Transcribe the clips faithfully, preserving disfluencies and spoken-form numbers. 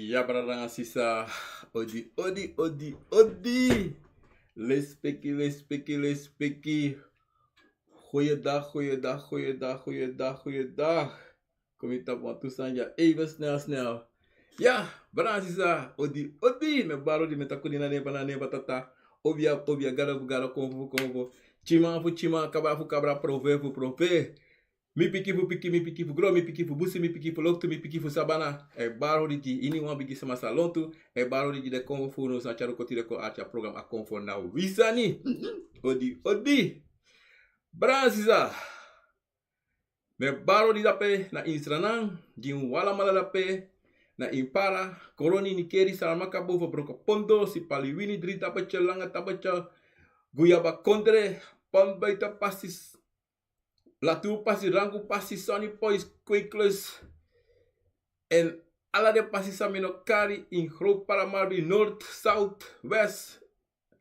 Ya, brada nanga sisa, odi, odi, odi, odi. Lespeki, lespeki, lespeki. Goeiedag, goeiedag, goeiedag, goeiedag, goeiedag. Kom mi tapu wantu sani ya, even snel, snel. Ya, brada nanga sisa, odi, odi. Mi e bari odi, mi e taki odi na nen fu, na nen fu Tata. Obia fu, obia, gado fu, gado, konfo fu, konfo. Tyiman fu, tyiman, kabra fu, kabra, profe fu, profe. Mi pikin fu pikin, mi pikin fu gron, mi pikin fu busi, mi pikin fu loktu, mi pikin fu sabana. E bari odi gi iniwan bigi sama san lontu. E bari odi gi den konfo fu unu san tyari un kon tide kon arki a program A Konfo Na Wi Sani. Odi, odi. Brada nanga sisa, mi e bari odi dape na ini Sranan, gi un alamala dape na ini Para, Koroni, Nickerie, Saramacca, Boven, Brokopondo, Sipaliwini, Drie Tappeltje, Lange Tappeltje, Guyaba Kondre, Palmbuiten, Pasi, Latour Pasi, Rangoon Pasi, Sony Point, Kweeklust, èn ala den pasi san mi no kari, ini Groot Para, Marbi, Noord, South, West,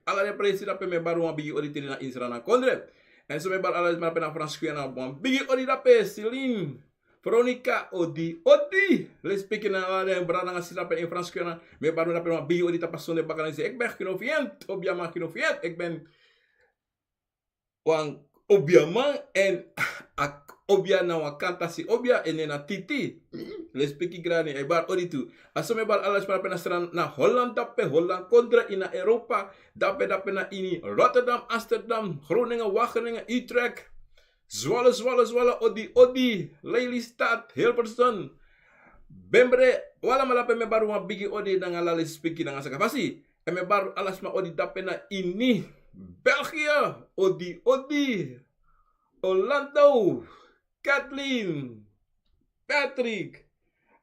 ala den presi dape mi e bari wan bigi odi tide na ini Sranan Kondre. Èn so mi e bari ala den sma dape na Frans Guyana, wan bigi odi dape, Celine, Veronica, odi, odi. Lespeki na ala den brada nanga sisa dape ini Frans Guyana, mi e bari dape wan bigi odi tapu a sonde bakana disi. Ik ben Gino Vient, obiaman Gino Vient. Ik ben wan obiaman, èn a obia na wan kantasi obia, en nen na Titi. Lespeki grani, e bari odi tu. A so mi e bari ala sma dape na Sranan, na Holland dape, Holland Kondre, ini Europa dape, dape na ini Rotterdam, Amsterdam, Groningen, Wageningen, Utrecht, Zwolle, Zwolle, Zwolle, odi, odi, Lelystad, Hilversum, Bembre, un alamala dape mi e bari wan bigi odi nanga ala lespeki nanga sakafasi. Èn mi e bari ala sma odi dape na ini België, odi, odi, Orlando, Kathleen, Patrick,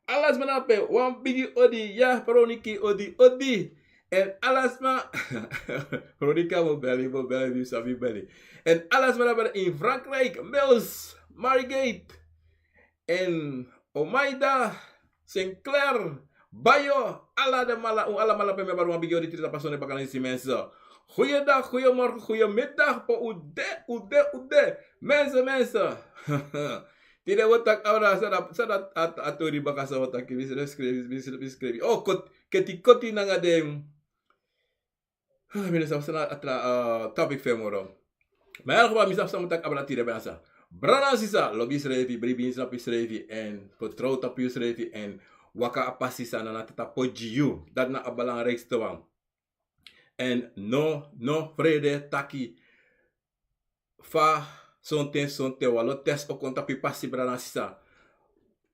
ala sma dape, wan bigi odi, ya, Veroniki, odi, odi. Èn ala sma, Veronica, mi o beli, mi o beli, mi sabi beli. Èn ala sma dape ini Frankrijk, Mils, Margate, èn Omaida, Sinclair, Bayo, ala den mala, un alamala dape mi e bari wan bigi odi tide tapu a sonde bakana disi, mensen. Goeiedag, goeiemorgen, goeiemiddag, pe un de, un de, un de. Mensen, mensen. Tide un o taki abra, san na, san na a, a tori baka san un o taki, mi srefi skrefi, mi srefi, mi srefi skrefi. O, koti, keti koti nanga den. Mi no sabi san na a tra, eh, topic fu en moro. Ma in elk geval, mi sabi san mi o taki abra tide, ben a sa. Brada nanga sisa, lobi yusrefi, bribi ini srapu yusrefi, èn fertrow tapu yusrefi, èn waka a pasi san Nana Tata poti gi yu. Dati na a belangrijkste wan. Èn no, no frede taki fa sonten, sonten wan lo test o kon tapu yu pasi, brada nanga sisa.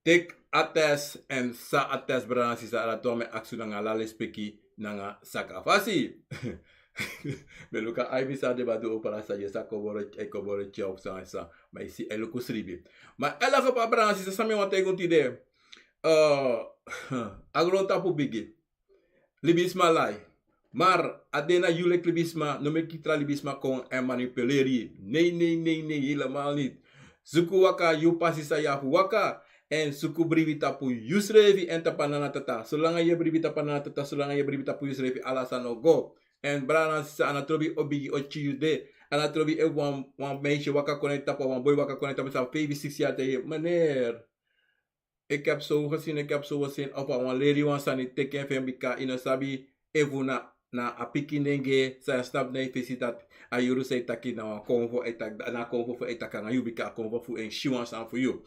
Teki a test, èn san a test, brada nanga sisa, a dati wan mi e aksi unu nanga ala lespeki nanga sakafasi. Mi e luku a ai, mi sa de badu o para sa yu sa koboro, e koboro tya of san, san. Ma yu si, e luku sribi. Ma in elk geval, brada nanga sisa, san mi wani taigi unu tide. Eh, a grontapu bigi. Libisma lai. Maar a de na yu leki libisma, no meki tra libisma kon èn manipuleri yu. Nee, nee, nee, nee, helemaal niet. Suku waka yu pasi san yu abi fu waka, èn suku bribi tapu yusrefi èn tapu a Nana Tata. Solanga yu e bribi tapu a Nana Tata, solanga yu e bribi tapu yusrefi, ala sani o go. En brada nanga sisa, a no trobi o bigi o tyiri yu de. A no trobi efu wan, wan meisje waka kon na yu tapu, wan boi waka kon na yu tapu, san feifi siksi yari, taigi yu: Meneer, ik heb zo gezien, ik heb zo gezien. Of a wani leri yu wan sani, teki en fu en, bika yu no sabi efu na, na a pikin nenge san e snapu na yu fesi, dati a yuru san e taki na wan konfo, e taki, na a konfo fu en e taki nanga yu, bika a konfo fu en si wan sani fu yu.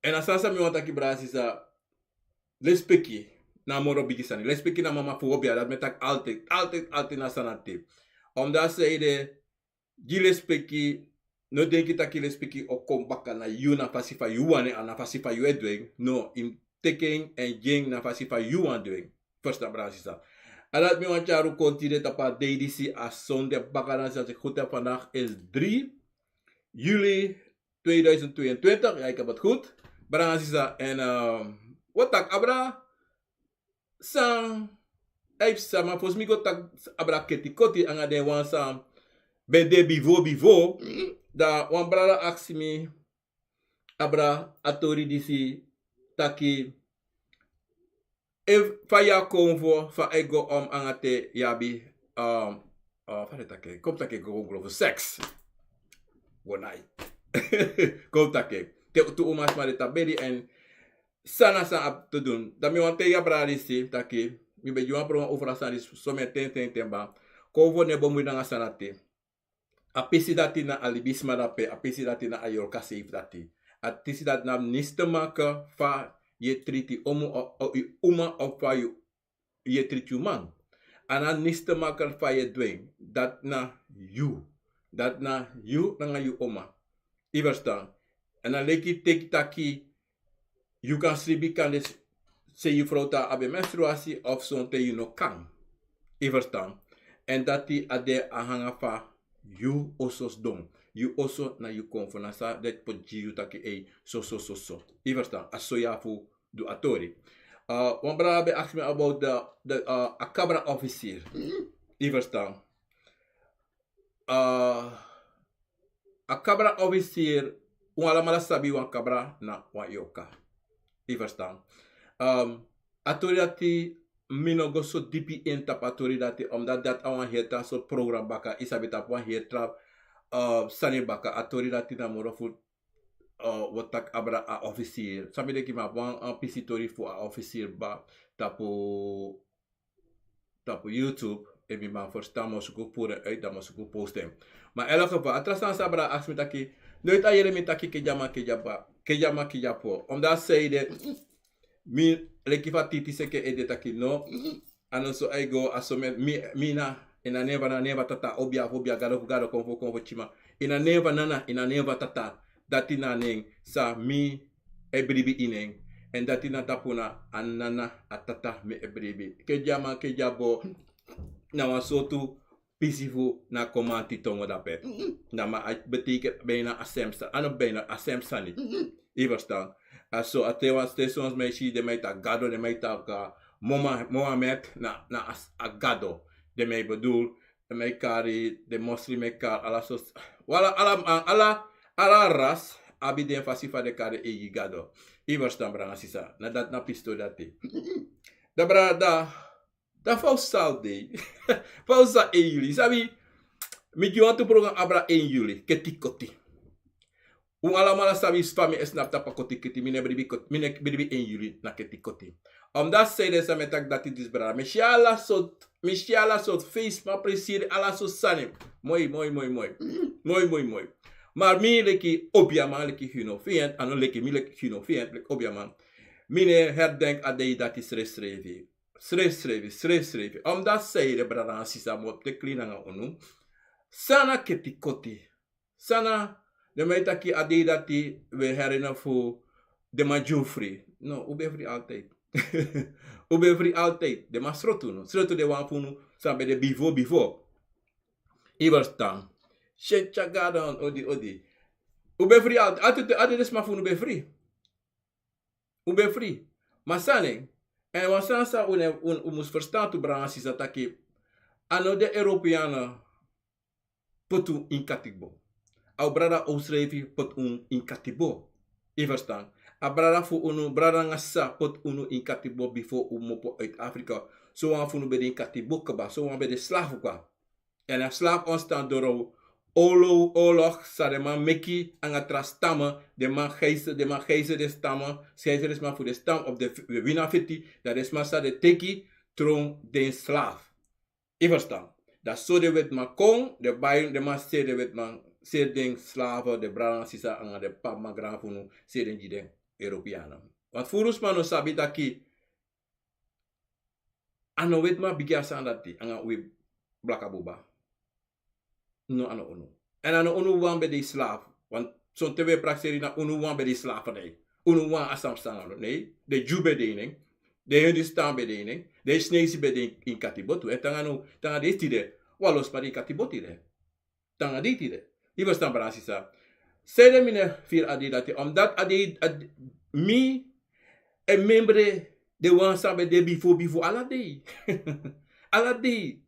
En a sani san mi wani taki, brada nanga sisa, lespeki na a moro bigi sani. Lespeki na mama fu obia, dati mi e taki altijd, altijd, altijd na sani dati. Omdat a sei de, gi lespeki, no denki taki lespeki o kon baka na yu na fasi fa yu wani, a na fasi fa yu e du en. No, yu mus teki en en gi en na fasi fa yu wani du en. Ferstan, brada nanga sisa. A dati mi wani tyari un kon tide tapu a dei disi, a sonde, baka na sisa, te goed heb, vandaag is drie juli tweeduizend tweeëntwintig. Ja, ik heb het goed. Brada nanga sisa, en, ehm, wi o taki abra san a e psa, ma fosi mi go taki abra keti koti nanga den wan san ben de bifo, bifo, dan wan brada aksi mi abra a tori disi, taki efu fa yu a konfo, fa a e go om nanga te yu abi, um, uh, fa den taki en, kon taki en, go, go fu seks. Go nai. Kon taki en. Te tu umasma de tapu bedi, en san na san abi te du. Dan mi wani taigi a brada disi taki mi ben gi wan program over a sani disi someni ten, ten, ten baka. Konfo no e bemui nanga sani dati. A pisi dati na a libisma dape, a pisi dati na a yorka seifi dati. A pisi dati no abi niks te maken fa yu e triti yu uma, o, o, yu uma, of fa yu, yu e triti yu man. A no abi niks te maken fa yu e du en. Dati na yu. Dati na yu nanga yu uma. Yu ferstan? En a leki teki taki yu kan sribi kande s-, se yu frow tan abi menstruasi of sonten yu no kan. Yu ferstan? En dati a de a hanga fa yu oso sidon. Yu oso na yu konfo, na san den poti gi yu taki ei, so, so, so, so. Yu ferstan? A so yu abi fu du a tori. Uh, wan brada ben aksi mi about the, the, uh, a kabra officier. Yu ferstan? Uh, a kabra officier, un alamala sabi wan kabra na wan yorka. Yu ferstan? Um, a tori dati mi no go so dipi ini tapu a tori dati, omdat dati a wan heri tra sortu program baka, yu sabi, tapu wan heri tra, uh, sani baka. A tori dati na moro fu, uh, wi o taki abra a officier. San mi denki, mi abi wan, uh, pisi tori fu a officier baka tapu tapu YouTube, efu mi man ferstan, mi o suku puru en uit, dan mi o suku post en. Ma in elk geval, a tra sani san a brada aksi mi taki, noiti a yere mi taki kedi a man kedi a p'po. Omdat a sei de, mi leki fa Titi Seke e de taki no, a no so a e go, a so mi, mi, mi na, ini a nen fu a nana, nen fu a tata, obia fu obia, gado fu gado, konfo fu konfo, tyiman. Ini a nen fu a nana, ini a nen fu a tata, dati na a nen san mi e bribi ini en. En dati na tapu na a nana, a tata mi e bribi. Kedi a man kedi a p'po, na wan sortu pisi fu na Komanti tongo dape. Na ma a betekent bijna a sem sani. A no bijna, a sem sani. Yu ferstan? A so a te wan, te son sma e si den man e taki gado, den man e taki, uh, Moma-, Mohammed, na, na a s-, a gado. Den man e bedoel, den man e kari, den moslim e kari, ala so, ala, ala, ala, ala ras abi den fasi fa den kari den eigi gado. Yu ferstan, brada nanga sisa? Na dati na pisi tori dati. Dan brada, dan fa un sa de? Fa un sa ini juli? Sabi, mi gi wantu program abra ini juli, keti koti. Un alamala sabi fa mi e snapu tapu a koti koti, mi no e bribi kot-, mi no e bribi ini juli na keti koti. Omdat a sei de, san mi e taki dati disi, brada. Mi si ala sortu, mi si ala sortu feest, ma presiri ala sortu sani. Moi, moi, moi, moi. Moi, moi, moi. Ma mi leki obiaman, leki Gino Fient, a no leki, mi leki Gino Fient, leki obiaman. Mi no e herdenk a dei dati srefsrefi. Srefsrefi, srefsrefi. Omdat a sei de, brada nanga sisa, mi o teki lin nanga unu. San na keti koti? San na, den man e taki a dei dati wi e heri na fu den man gi un fri. No, un ben fri altijd. Un ben fri altijd. Den man srotu unu. Srotu den wan fu unu san ben de bifo, bifo. Yu ferstan? Shen tyagada, odi, odi. Un ben fri altijd. Altijd, altijd den sma fu unu ben fri. Un ben fri. Ma san na en, en wan sani san un, un, un mus ferstan tu, brada nanga sisa, taki a no den Europeanen poti un ini katibo. A un brada un srefi poti un ini katibo. Yu ferstan? A brada fu unu, brada nanga sisa, poti unu ini katibo bifo un kmopo uit Afrika. Sowan fu unu ben de ini katibo kba, sowan ben de slafu kba. Èn a slafu ontstaan door a oorlog, oorlog san den man meki nanga tra stam. Den man geisel, den man geisel den stam, geisel den sma fu den stam of den f-, den wini a feti, dan den sma san den teki tron den slafu. Yu ferstan? Dan so den wetiman kon, den bai, den man seri den wetiman, seri den slafu, den brada nanga sisa nanga den p'pa, m'ma, granfa fu unu, seri den gi den Europeanen. Want furu sma no sabi taki a no wetiman bigin a sani dati nanga wi blaka buba. No, a no unu. Èn a no unu wan ben de slafu. Want sonten wi e prakseri na unu wan ben de slavernij. Unu wan a san psa nanga unu. Nee, den Dyu ben de ini en. Den Hindustan ben de ini en. Den Chinesi ben de ini katibo tu. Èn te nanga no, te nanga disi tide, wan lo sma de ini katibo tide. Te nanga dei tide. Yu ferstan, brada nanga sisa? Sanede mi no e firi a dei dati? Omdat a dei, a dei, mi e memre den wan san ben de bifo, bifo, ala dei. Ala dei.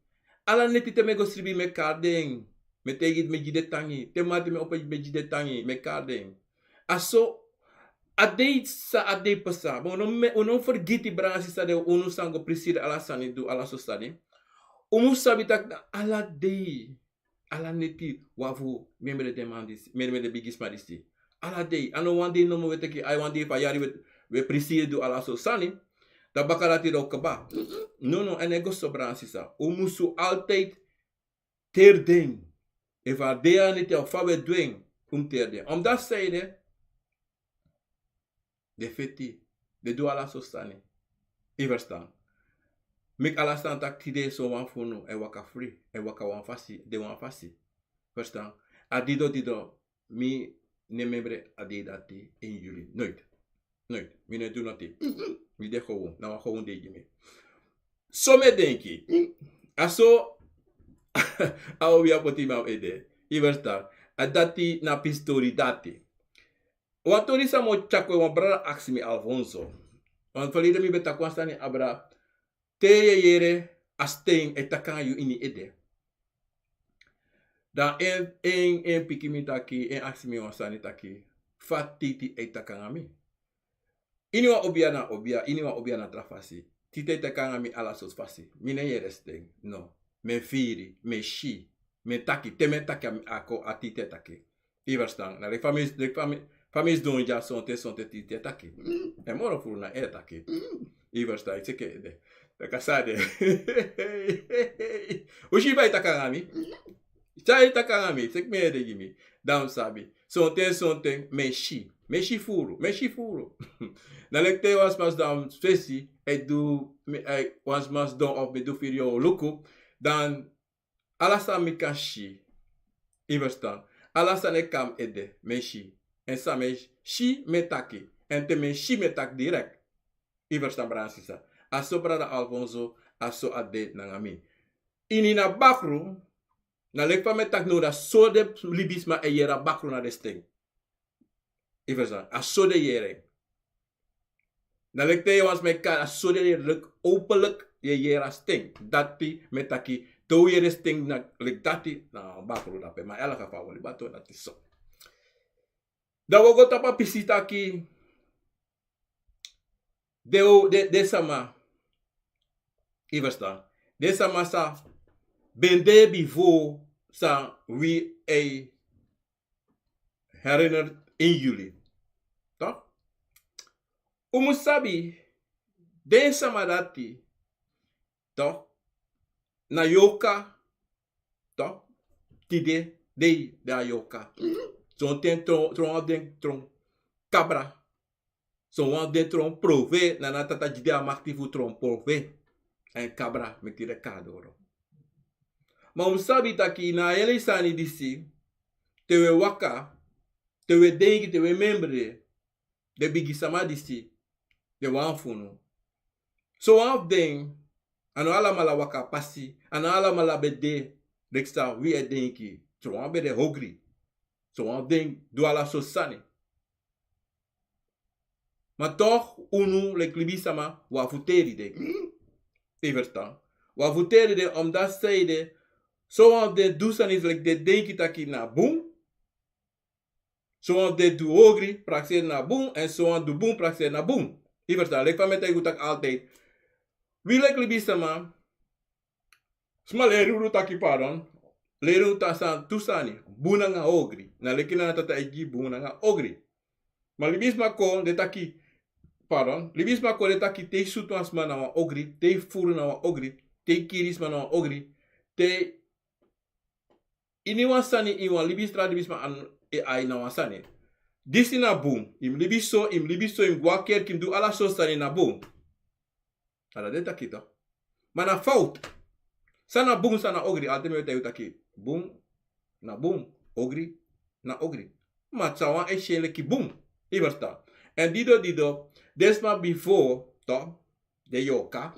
Ala neti te mi e go sribi mi e kari den. Mi e taigi, mi e gi den tangi. Te mati mi e opo, mi e gi den tangi, mi e kari den. A so a dei, san a dei pasa. Ma un no, un no fergiti, brada nanga sisa, den unu san go prisiri ala sani, du ala so sani. Un mus sabi taki na ala dei, ala neti wi abi fu memre den man disi, memre den bigisma disi. Ala dei, a no wan dei nomo wi e teki, ai, wan dei fu a yari wi e, wi e prisiri, du ala so sani. Dan baka dati dan un kaba. No, no, a no e go so, brada nanga sisa. Un musu altijd teri den. Efu a dei a neti, fa wi e du en, un mus teri den. Omdat sanede den feti, den du ala so sani. Yu ferstan? Meki ala sani taki tide sowan fu unu e waka fri, e waka wan fasi, de wan fasi. Ferstan? A dido dido, mi no e memre a dei dati ini juli. Nooit. Nooit. Mi no e du noti. Mi de gewoon. Na wan gewoon dei gi mi. So mi e denki. A so a obi a poti mi a ede. Yu ferstan? A dati na pisi tori dati. Wan tori san mi o tyari kon, wan brada aksi mi, Alfonso. Want verleden mi ben taki wan sani, abra, te yu e yere a sten e taki nanga yu ini ede. Dan en, en, en piki mi taki, en aksi mi wan sani taki, fa titi e taki nanga mi. Ini wan obia na obia, ini wan obia na tra fasi. Titi e taki nanga mi ala sortu fasi. Mi no e yere sten, no. Mi e firi, mi e si, mi e taki, te mi e taki a, a titi e taki. Yu ferstan? Na leki fa mi, leki fa mi, fa mi sidon dya, sonten, sonten titi e taki. En moro furu na en e taki. Yu ferstan? Yu seki ede. Taki a sani de. Un si fa yu e taki nanga mi? San yu e taki nanga mi? Seki mi ede gi mi. Dan un sabi. Sonten, sonten, mi e si. Mi e si furu. Mi e si furu. Na leki te wan sma sidon a fesi, e du, mi, e, wan sma sidon of mi du firi yu o luku. Dan ala san mi kan si. Yu ferstan? Ala sani e kon na mi ede, mi e si. Èn san mi e si, mi e taki. Èn te mi e si, mi e taki direkt. Yu ferstan, brada nanga sisa? A so, brada Alfonso, a so a de nanga mi. Ini na bakru, na leki fa mi e taki now, na so den libisma e yere a bakru na den sten. Yu ferstan? A so den e yere en. Na leki te yu e wani sma e kari, a so den e yere, leki openlijk yu e yere a sten. Dati mi e taki, te un yere sten na leki dati, na bakru dape. Ma ala ka fa un libi a tori dati so. Dan un o go tapu a pisi taki den, den, den sama, yu ferstan, den sama san ben de bifo san wi e herinnerd in juli. Toch? Un mus sabi, den sama dati, toch, na yorka, toch, tide dei den a yorka. Sonten tron, tron abi den, tron kabra. Sowan abi den tron prove, na a tata gi den a makti fu tron prove. Èn kabra, meki tide kon na doro. Ma un mus sabi taki na a heri sani disi, te wi e waka, te wi e denki, te wi e memre den bigisma disi, den wan fu unu. Sowan fu den, a no alamala waka pasi, a no alamala ben de leki san wi e denki. Sowan ben de ogri. Sowan fu den du ala sortu sani. Ma toch, unu leki libisma, un abi fu teri den. Yu ferstan? Un abi fu teri den, omdat sanede, sowan fu den du sani leki den denki taki na bun. Sowan fu den du ogri, prakseri na bun, èn sowan du bun, prakseri na bun. Yu ferstan? Leki fa mi e taigi un taki altijd. Wi leki libisma, sma leri unu taki, pardon, leri unu taki san tu sani, bun nanga ogri. Na leki na tata e gi bun nanga ogri. Ma libisma kon de taki, pardon, libisma kon de taki te i sutu wan sma na wan ogri, te i furu na wan ogri, te i kiri sma na wan ogri, te ini wan sani, ini wan libisma, libisma anu, e ai na wan sani. Disi na bun, i mus libi so, i mus libi so, i mus go a kerki, i mus du ala sortu sani, na bun. A dati e taki tu. Ma na fout. San na bun, san na ogri, altijd mi e taigi yu taki bun na bun, ogri na ogri. Ma san wan e si en leki bun. I ferstan? Èn dido dido, den sma bifo, toch, den yorka,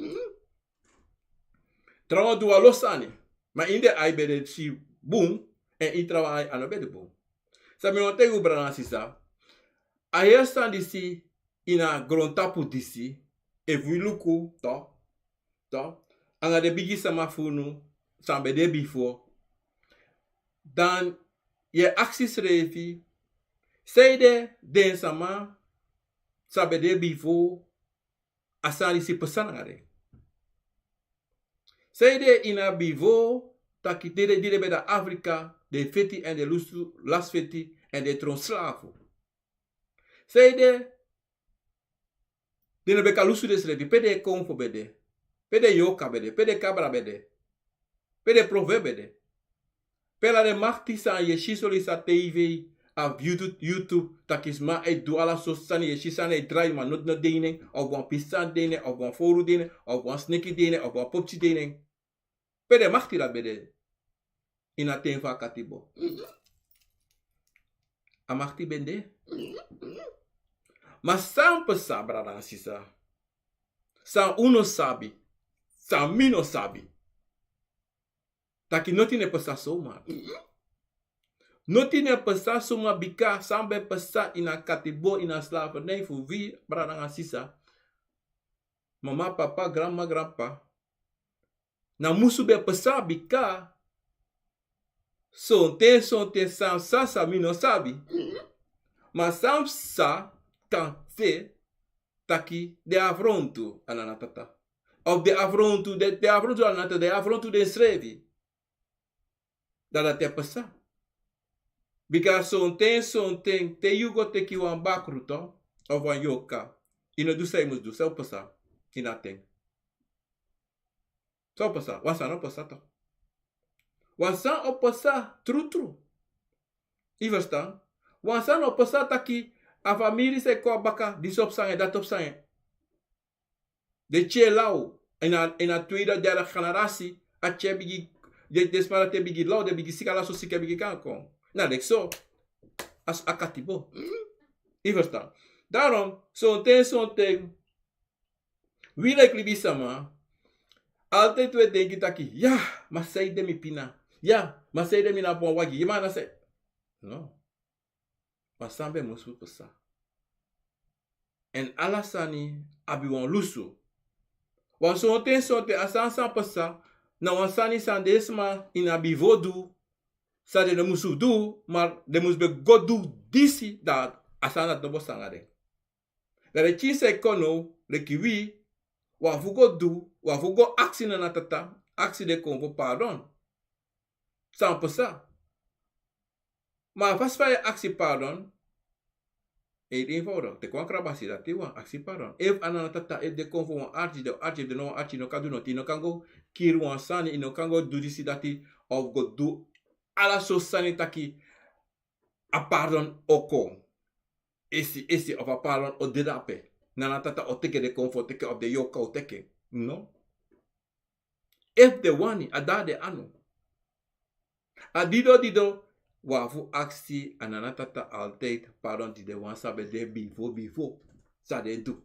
trawan du wan lo sani. Ma ini den ai ben de si bun, èn ini trawan ai a no ben de bun. San mi wani taigi unu, brada nanga sisa, a heri sani disi ini a grontapu disi, efu wi luku, toch, toch, anga den bigi sama fu unu san ben de bifo, dan yu e aksi yusrefi, sanede den sama san ben de bifo, a sani disi pasa nanga den? Sanede ini a bifo, taki di den, di den ben de na Afrika, den feti èn den lusu, lasi feti èn den tron slafu. Sanede den no ben kan lusu densrefi? Pe den konfo ben de? Pe den yorka ben de? Pe den kabra ben de? Pe den profe ben de? Pe ala den makti san yu e si soli sa tv, a YouTube, YouTube, taki sma e du ala sortu sani, yu e si sani e drai, ma noti no de ini en, of wan pisi sani de ini en, of wan foru de ini en, of wan sneki de ini en, of wan popsi de ini en. Pe den makti dati ben de ini a ten fu a katibo? A makti ben de. Ma san pasa, brada nanga sisa, san un no sabi, san mi no sabi, taki noti no e pasa soma. Noti no e pasa soma, bika san ben pasa ini a katibo, ini a slavernij fu wi, brada nanga sisa, mama, papa, granma, granpapa, na musu ben pasa, bika sonten, sonten san psa, san mi no sabi. Ma san psa kan de taki den afrontu a nana tata. Of den afrontu, den, den afrontu a nana tata, den afrontu densrefi. Dan dati e pasa. Bika sonten, sonten, te yu go teki wan bakru, toch, of wan yorka, yu no du san yu mus du, san o pasa ini a ten? San o pasa? Wan sani o pasa, toch. Wan sani o pasa, trutru. I ferstan? Wan sani o pasa taki a famiri sa e kon na baka, disi o psa nanga en, dati o psa nanga en. Den tyari law, ini a, ini a tweede, derde generatie, a tyari bigi, den, den sma dati e bigi law, den bigi siki, ala sortu siki e bigi kon. Na leki so, a, a katibo. I ferstan? Daarom, sonten, sonten, wi leki libisma, altijd wi e denki taki, ya, ma sanede mi pina? Ya, ma sanede mi no abi wan wagi? Ya, ma na san? No. Wan sani ben musu pasa. Èn ala sani abi wan lusu. Wan sonten, sonten a sani san pasa, na wan sani san den sma ini a bifo du, san den no musu du, ma den mus ben go du disi, dan a sani dati no pasa nanga den. Dan den pikin san e kon now, leki wi, wi abi fu go du, wi abi fu go aksi nana tata, aksi den konfo pardon. San pasa? Ma a fasi fa yu e aksi pardon, e eenvoudig. Teki wan krabasi, dati wan aksi pardon. Efu a nana tata, efu den konfo wan arki, den arki, efu den no wan arki, yu no kan du noti, yu no kan go kiri wan sani, yu no kan go du disi, dati, of go du ala sortu sani taki a pardon o kon. Esi, esi, of a pardon o de drape. Nana tata o teki en, den konfo o teki en, of den yorka o teki en. No. Efu den wani, a de na den anu. A dido dido, wi abi fu aksi a nana tata altijd pardon, di den wan san ben de bifo, bifo, san den du.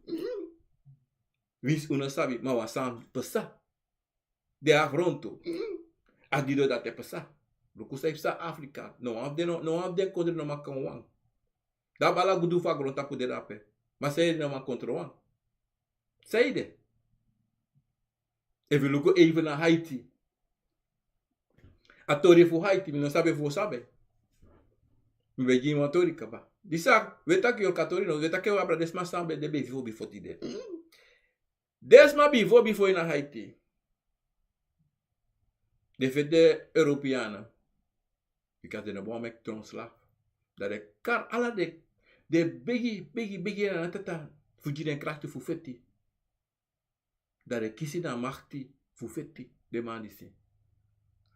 Winsi un no sabi, ma wan sani pasa. Den afrontu. A dido dati e pasa. Luku san e pasa Afrika. No wan fu den, no, no wan fu den kondre no man kon wan. Dan ala gudu fu a grontapu de drape. Ma sanede no man kontro wan? Sanede? Efu yu luku even na Haiti. A tori fu Haiti, mi no sabi efu un sabi. Mi ben gi wan tori kaba. Disi a, wi e taki yorka tori, no, wi e taki wan abra den sma san ben de bifo, bifo tide. Den sma bifo bifo ini a Haiti, den feti den Europeana. Bika den no bo wani meki tron slafu. Dan den kari ala den, den begi begi begi na a tata fu gi den krakti fu feti. Dan den kisi den makti fu feti den man disi.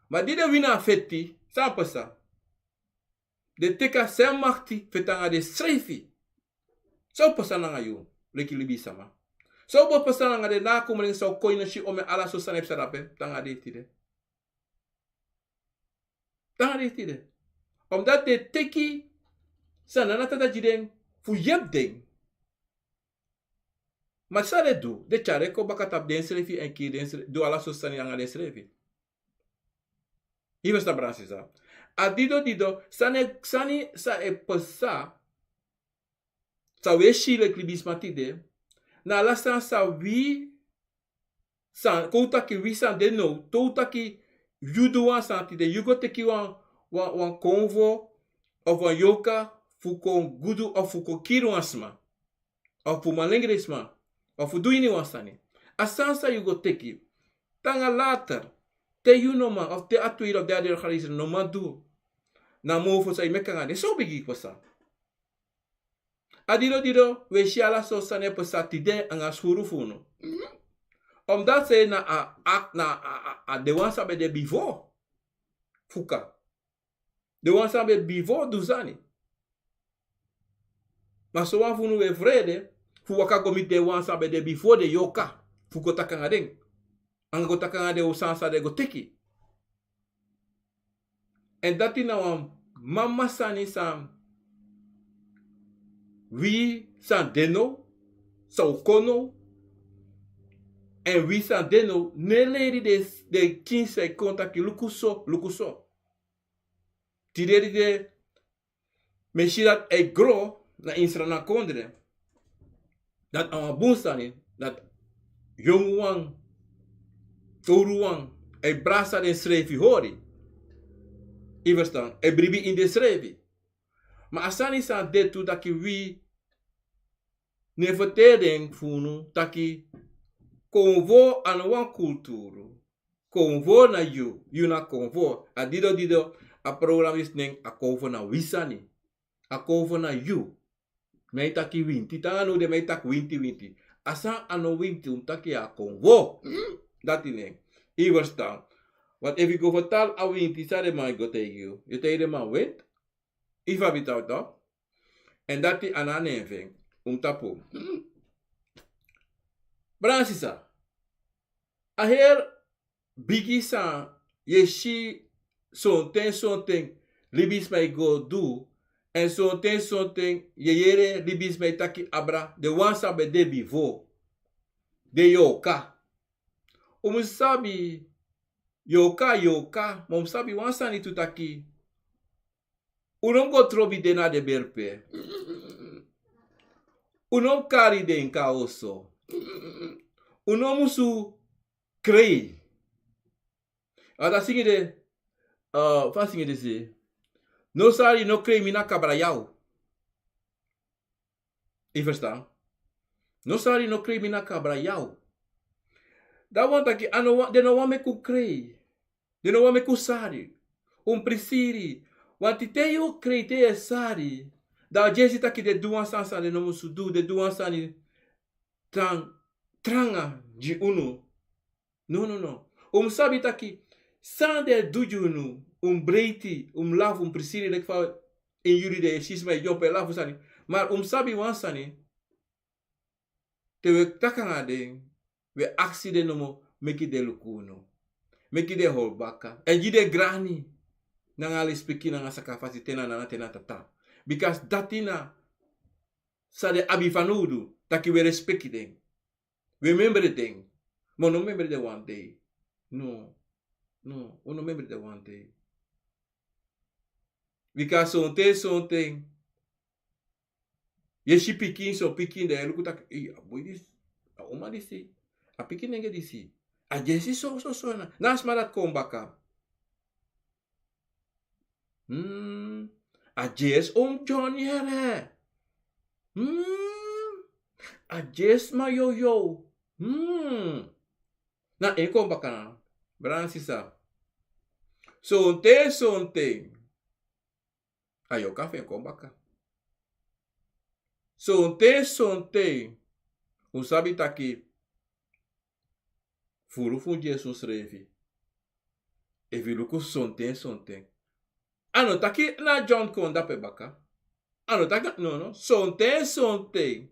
Ma di den wini a feti, san pasa? Den teki a sem makti feti nanga densrefi. San o pasa nanga yu leki libisama? San o bo pasa nanga den nakomelin san o kon ini a si, omen ala so sani e psa dape, te nanga den tide? Te nanga den tide? Omdat den teki san Nana Tata gi den fu yepi den. Ma san den du, den tyari en kon baka tapu densrefi èn kiri densrefi, du ala so sani nanga densrefi. Yu ferstan, brada, sisa? A dido dido, sani, sani san e pasa, san wi e si leki libisma tide, na ala sani san wi, san, kon un taki wi san de now, te un taki yu du wan sani tide, yu go teki wan, wan, wan konvo, of wan yorka, fu kon gudu, of fu kon kiri wan sma, of fu malengre sma, of fu du ini wan sani. A sani san yu go teki, te nanga later, te yu no man, of te a tweede of derde generation no man du, na mofo san yu meki nanga den, san o bigin pasa? A dido dido, wi e si ala sortu sani e pasa tide nanga skuru fu unu. Omdat sei na a, a, na a, a, a den wan san ben de bifo fuka. Den wan san ben bifo du sani. Ma sowan fu unu e frede fu waka go miti den wan san ben de bifo den yorka, fu go taki nanga den. Nanga go taki nanga den san san den go teki. Èn dati na wan mama sani san wi san de now, san o kon now, èn wi san de now no e leri den, den pikin san e kon taki luku so, luku so. Tide di den mi e si dati e gro na ini Sranan kondre. Dati a wan bun sani, dati yongu wan, towru wan, e brasa densrefi hori. Yu ferstan, e bribi ini densrefi. Ma a sani san de tu taki wi no e ferteri den fu unu taki konvo a no wan kulturu. Konvo na yu, yu na konvo. A dido dido, a programa disi nen, a konvo na wi sani. A konvo na yu. Mi e taki winti, te nanga now den mi e taki winti winti. A san a no winti, un taki a konvo. Dati nen. Yu ferstan? Want efu yu go fertali a winti, san den man go taigi yu? Yu taigi den man winti. Yu ferstan? Èn dati a no a nen fu en, un tapu. Brada, sisa, a heri bigi san yu e si sonten sonten libisma e go du, èn sonten sonten yu e yere libisma e taki abra den wan san ben de bifo, den yorka. Un mus sabi, yorka, yorka, ma un mus sabi wan sani tu taki un no mus go trobi den na den berpe. Un no mus kari den kon a oso. Un no musu krei. A dati singi de, eh, fa a singi de se: No sari, no krei mi na kabra yaw. Yu ferstan? No sari, no krei mi na kabra yaw. Dati wani taki a no wa-, den no wani meki un krei. Den no wani meki un sari. Un prisiri. Want te yu krei, te yu e sari, dan a dyesi taki den du wan sani san den no musu du, den du wan sani tran-, tranga gi unu. No, no, no. Un mus sabi taki san den e du gi unu, un mus breiti, un mus lafu, un mus prisiri leki fa ini yu di den e si sma e dyompo e lafu sani. Ma un mus sabi wan sani. Te un e taki nanga den, un e aksi den nomo meki den luku unu. Meki den hori baka. Èn gi den grani nanga lespeki nanga sakafasi te na nana te na tata. Bika dati na san den abi fanowdu, taki un e lespeki den. Un e memre den. Ma un no memre den wan dei. No. No, un no memre den wan dei. Bika sonten sonten yu e si pikin, son pikin, dan yu e luku taki, ei, a boi disi, a uma disi, a pikin nenge disi, a dyesi so so so na, na a sma dati kon baka. Hmm, a dyesi oom John yere. Hmm, a dyesi ma yow yow. Hmm. Na en kon baka na. Brada nanga sisa. Sonten, sonten. A yoka fu en kon baka. Sonten, sonten. Un sabi taki furu fu un gi en srefi. Efu yu luku sonten, sonten. A no taki na John kon dape baka. A no taki na, no, no. Sonten, sonten.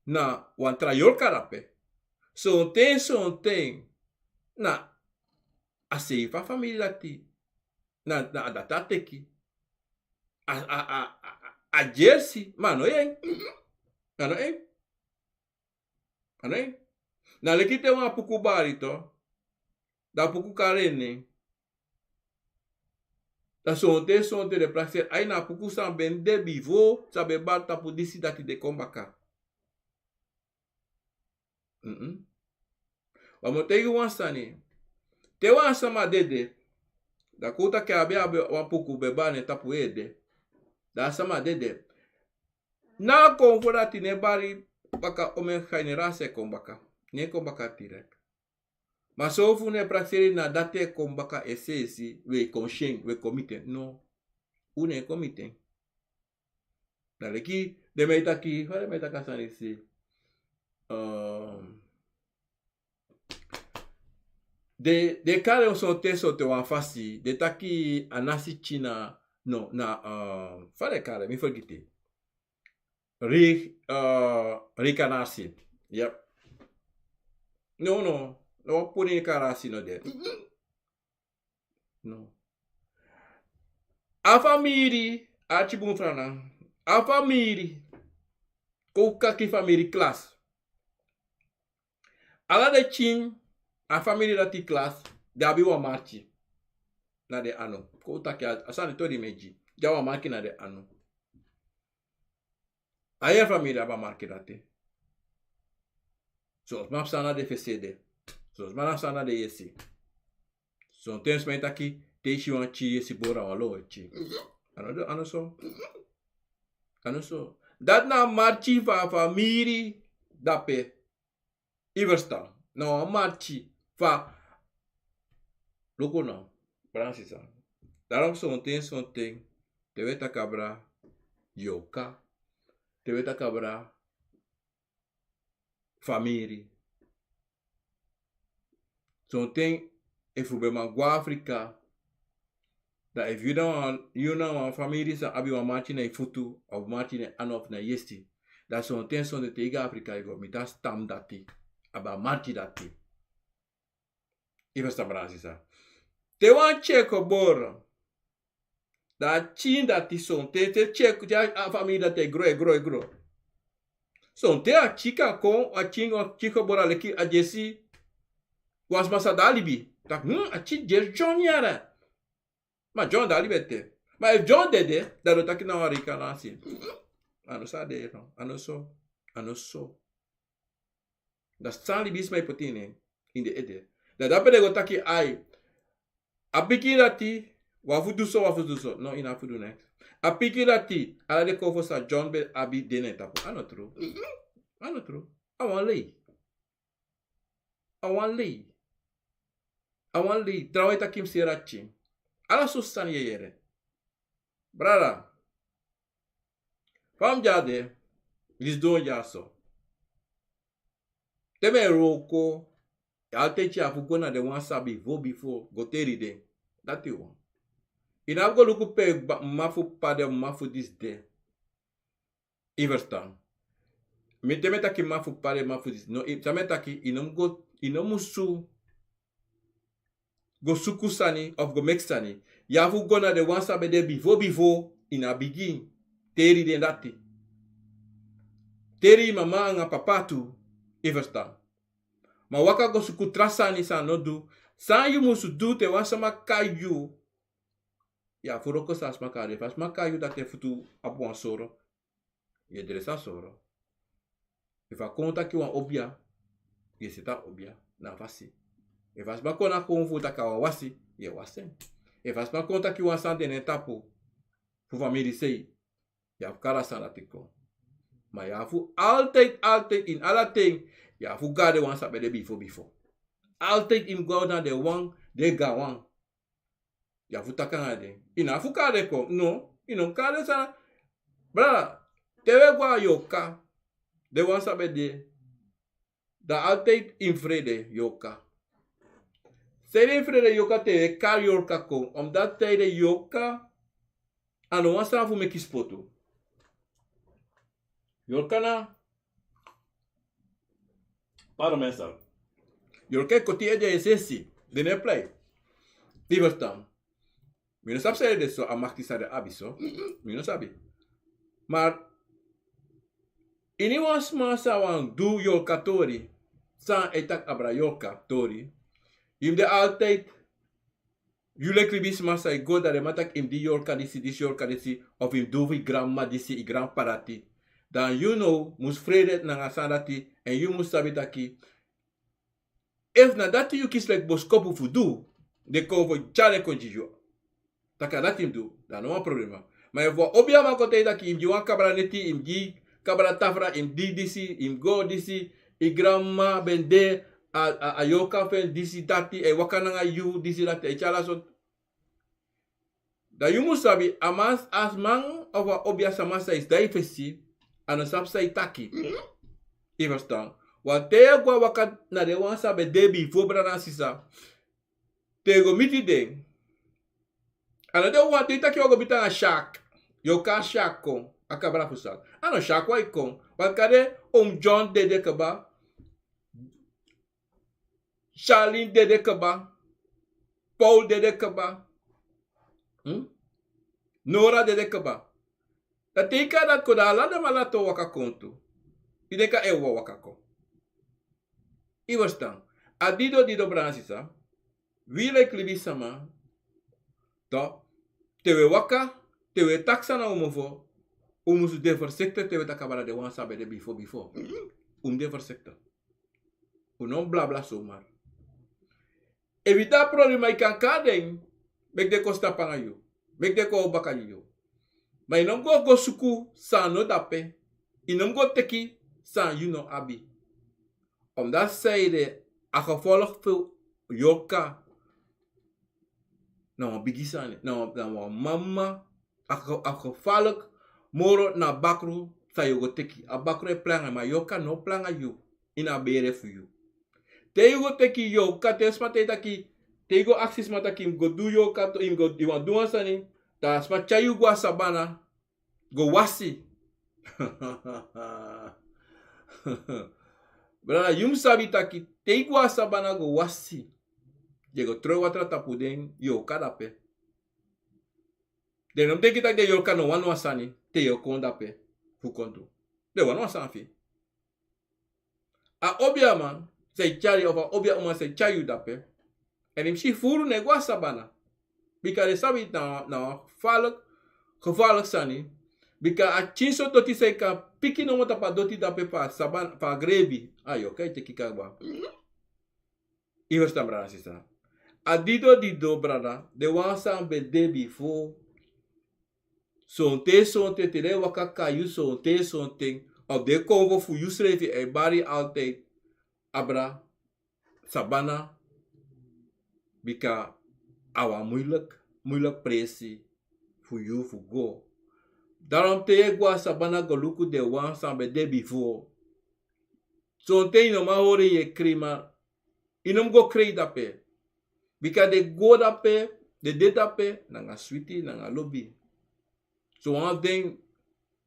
Na wan tra yorka dape. Sonten, sonten. Na a sei fu a famiri dati. Na, na a dati a teki. A, a, a, a, a, a jersey. Ma a no en. A no en. A no en. Na leki te wan puku bari to. Da puku kari en nen. Da sonten, sonten den prakseri. Ai, na puku san ben de bifo, san ben bari tapu disi, dati, den kon baka. Mm-mm. Wan mu taigi wan sani. Te wan sama dede. Da kon un taki a ben abi wan puku ben bari en tapu ede. Da a sama dede. Na a konfo dati no e bari baka, omen generasi e kon baka. No e kon baka direct. Ma son fu unu e prakseri na dati e kon baka, e sesi, we kon si en, we kon miti en. No. Un no e kon miti en. Na leki den man e taki, fa den man e taki a sani disi. Ehm, den, den kari en sonten, sonten wan fasi. Den taki a nasi tyina, no, na, ehm, fa den kari en, mi fergiti. Ri-, eh, reincarnatie. Yep. No, no. No, puni reincarnatie no de. No. A famiri, a tibun frana. A famiri. Kon kaki famiri klas. Ala den pikin, a famiri dati klas, den abi wan marki na den anu. Kon un taki a, a sani tori mi e gi. Den abi wan marki na den anu. A heri famiri abi a marki dati. Son sma psa na den fesi ede. Son sma na psa na den yesi. Sonten sma e taki, te i si wan pikin yesi bori a wan lo pikin. A no, a no so. A no so. Dati na a marki fu a famiri dape. I ferstan? Na wan marki fu a, luku no, brada nanga sisa. Daarom sonten, sonten, te wi e taki abra yorka, te wi e taki abra famiri. Sonten efu un ben man go Afrika, da efu yu na wan, yu na wan famiri san abi wan marki na yu futu, of marki na yu anu of na yu yesi, da sonten, sonten te yu go Afrika, yu go miti a stam dati, abi a marki dati. I ferstan, brada nanga sisa? Te wan pikin e kon boro, da a pikin dati sonten, te pikin, te a famiri dati e gro, e gro, e gro. Sonten a pikin kan kon, a pikin, a pikin kon boro leki a yesi wan sma san de a libi. Taki, hmm, a pikin yesi John yara. Ma John de a libi ete. Ma efu John dede, da den o taki na wan reincarnatie. A no so a de, no. A no so. A no so. Da san libisma e poti ini, ini den ede. Da dape den go taki ai, a pikin dati, wan fu du so, wan fu du so. No, i no abi fu du neks. A pikin dati, ala den konfo san John ben abi de na en tapu. A no tru. A no tru. A wan lei. A wan lei. A wan lei. Trawan e taki mi seri a pikin. Ala so sani yu e yere. Brada. Fa mi de ya de, mi sidon ya so. Te mi e wroko, yu altèit yu abi fu go na den wan san bifo, bifo, go teri den. Dati wan. Yu no abi go luku pe mma fu p'pa de, mma fu disi de. I ferstan? Mi, te mi e taki mma fu p'pa de, mma fu disi. No, i, san mi e taki, yu no mu go, yu no musu go suku sani of go meki sani. Yu abi fu go na den wan san ben de bifo, bifo, ini a bigin. Teri den dati. Teri mama anga papa tu. I ferstan? Ma waka go suku tra sani san no du. San yu musu du te wan sama kai yu. Yu abi fu wroko san a sma kai yu. Efu a sma kai yu dati, efu yu abi wan soro, yu e dresi a soro. Efu a kon taki wan obia, yu e seti a obia na a fasi. Efu a sma kon na kon fu taki a wan wasi, yu e wasi en. Efu a sma kon taki wan sani de na en tapu, fu famiri sei, yu abi fu kari a sani dati kon. Ma yu abi fu altèit, altèit, ini ala ten, Ya fu go na den wan san ben de bifo bifo. Altijd yu mus go na den wan di e gawan. Ya fu taki nanga den. Yu no abi fu kari den kon. No, yu no mus kari den sani. Brada, te wi e go na yorka, den wan san ben de, dan altijd yu mus frede yorka. Sanede yu mus frede yorka te wi e kari yorka kon? Omdat sanede yorka a no wan sani fu meki spotu. Yorka na, pardon, meestal. Yorka e koti ede e sesi. Den no e prei. Yu e ferstan? Mi no sabi san ede so, a makti san den abi so. Mi no sabi. Maar iniwan sma san wani du yorka tori, san e taki abra yorka tori, yu mus de altijd, yu leki libisma san e go, dan den man taki yu mus du yorka disi, disi yorka disi, of yu mus du fu yu granmama disi, yu granpapa dati. Dan yu now mus frede nanga sani dati, èn yu mus sabi taki efu na dati yu kisi leki boskopu fu du, den kon fu tyari en kon gi yu. Taki na dati yu mus du, dan no wan problema. Ma efu wan obiaman kon taigi taki yu mus gi wan kabra neti, yu mus gi kabra tafra, yu mus du disi, yu mus go disi, yu granmama ben de a, a, a yorka fu en, disi dati, a e waka nanga yu, disi dati, a e tyari ala sortu. Dan yu mus sabi, a man, a sma of a obia sama san e sidon na yu fesi, a no sabi san e taki. Yu e ferstan? Want te yu e go na waka na den wan san ben de bifo, brada nanga sisa, te yu go miti den, a no den wan, te yu taki yu wani go miti nanga shark, yu o kari shark kon, a kabra fu shark. A no shark wan e kon. Want kande oom John dede kaba, Charlene dede kaba, Paul dede kaba, hmm? Nora dede kaba. Dan te yu kari dati kon, dan ala den man dati o waka kon tu. Yu denki a e waka kon? Yu e ferstan? A didon didon, brada nanga sisa. Wi leki libisma, toch, te wi e waka, te wi e taki san na un mofo, un mus de voorzichtig te wi e taki abra den wan san ben de bifo bifo. Un mus de voorzichtig. Un no mus blabla zomaar. Efu yu de na problema, yu kan kari den, meki den kon stapu nanga yu, meki den kon baka gi yu. Ma yu no mus go, go suku san no de ape. Yu no mus go teki san yu no abi. Omdat sanede, a gevolg fu yorka na wan bigi sani, na wan, na wan mama, a ge-, a gevaarlijk moro na bakru san yu o go teki. A bakru e prei nanga yu, ma yorka no prei nanga yu ini a bere fu yu. Te yu go teki yorka, te sma taigi taki, te yu go aksi sma taki yu mus go du yorka, to yu mus go, yu wani du wan sani, dan a sma tyari yu go na sabana go wasi. Brada, yu mus sabi taki te yu go na sabana go wasi, den go tron watra tapu den yorka dape. Den no mus denki taki den yorka no wani wan sani te yu o kon dape fu kon du. Den wani wan sani fi yu. A obiaman san e tyari yu, of a obia uma san e tyari yu dape, èn yu mus si furu, no e go na sabana. Bika den sabi na, na wan gevaarlijk, gevaarlijk sani. Bika a pikinso doti san yu kan piki nomo tapu a doti dape fu a sabana, fu a grebi, a yorka e teki kaba. Yu e ferstan, brada nanga sisa? A didon didon, brada, den wan san ben de bifo, sonten sonten, te den e waka kon na yu sonten sonten, of den e kon fu yu srefi, a e bari altijd abra sabana, bika a wan moeilijk, moeilijk presi fu yu fu go. Daarom te yu e go na sabana go luku den wan san ben de bifo, sonten yu no man hori yu e krei, ma yu no mus go krei dape. Bika den go dape, den de dape nanga switi, nanga lobi. Sowan fu den,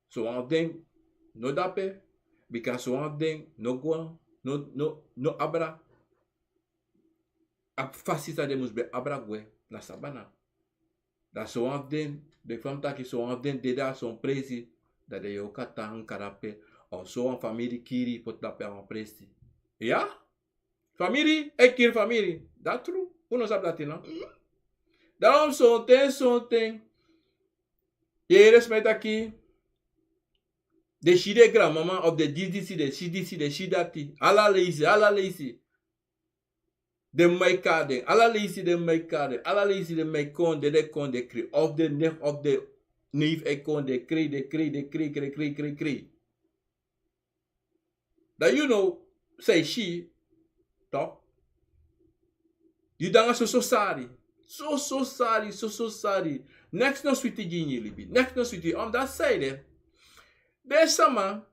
sowan fu den no dape, bika sowan fu den no go, no, no, no abra a fasi san den mus ben abra gwe na sabana. Dan sowan fu den, den fa mi taki, sowan fu den dede na son presi, dan den yorka tan kon dape, of sowan famiri kiri poti dape na wan presi. Ya? Famiri e kiri famiri. Dati tru. Un no sabi dati, no? Daarom sonten, sonten yu e yere sma e taki den si den granmama, of den disi, den si disi, den si dati. Ala leisi, ala leisi. Den mama e kari den, ala leisi den mama e kari den, ala leisi den mama e kon, den, den kon, den krei. Of den nef, of den neef e kon, den krei, den krei, den krei, krei, krei, krei, krei. Dan yu now, san yu si, toch, yu de nanga soso sari. Soso sari, soso sari. Neks no switi gi ini yu libi. Neks no switi. Omdat san ede, den sama,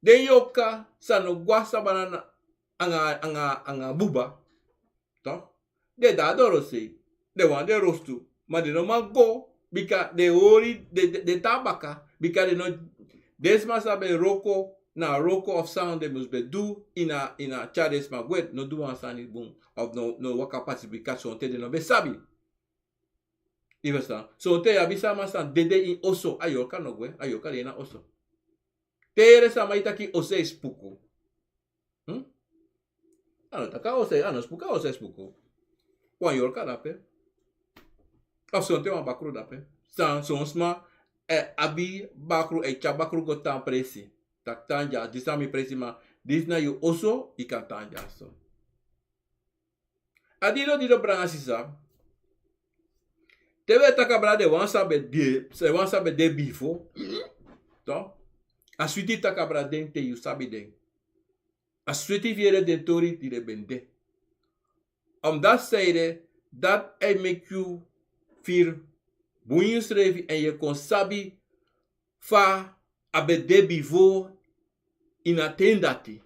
den yorka san no go a sabana na, anga, anga, anga buba, toch, den de na dorosei. Den wani den rostu. Ma den no man go, bika den hori, den, den, den tan baka, bika den no, den sma san ben wroko, na wroko of san den mus ben du, yu no, yu no tyari den sma gwe, no du wan sani bun, of no, no waka pasi, bika sonten den no ben sabi. Yu ferstan? Sonten yu abi sama san dede ini oso, a yorka no gwe, a yorka de na oso. Te yu yere sama e taki oso e spuku. Hmm? A no taki a oso, a no spuku, a oso e spuku. Wan yorka de ape. Of sonten wan bakru de ape. San, son sma, eh, abi bakru, e tyari bakru go tan presi. Taki tan dya, disi na mi presi, ma disi na yu oso, yu kan tan dya so. A didon didon, brada nanga sisa. Te wi e taki abra den wan san ben de, den wan san ben de bifo. Toch, a switi taki abra den te yu sabi den. A switi fu yere den tori di den ben de. Omdat san ede, dati e meki yu firi bun ini yusrefi èn yu e kon sabi fa a ben de bifo ini a ten dati.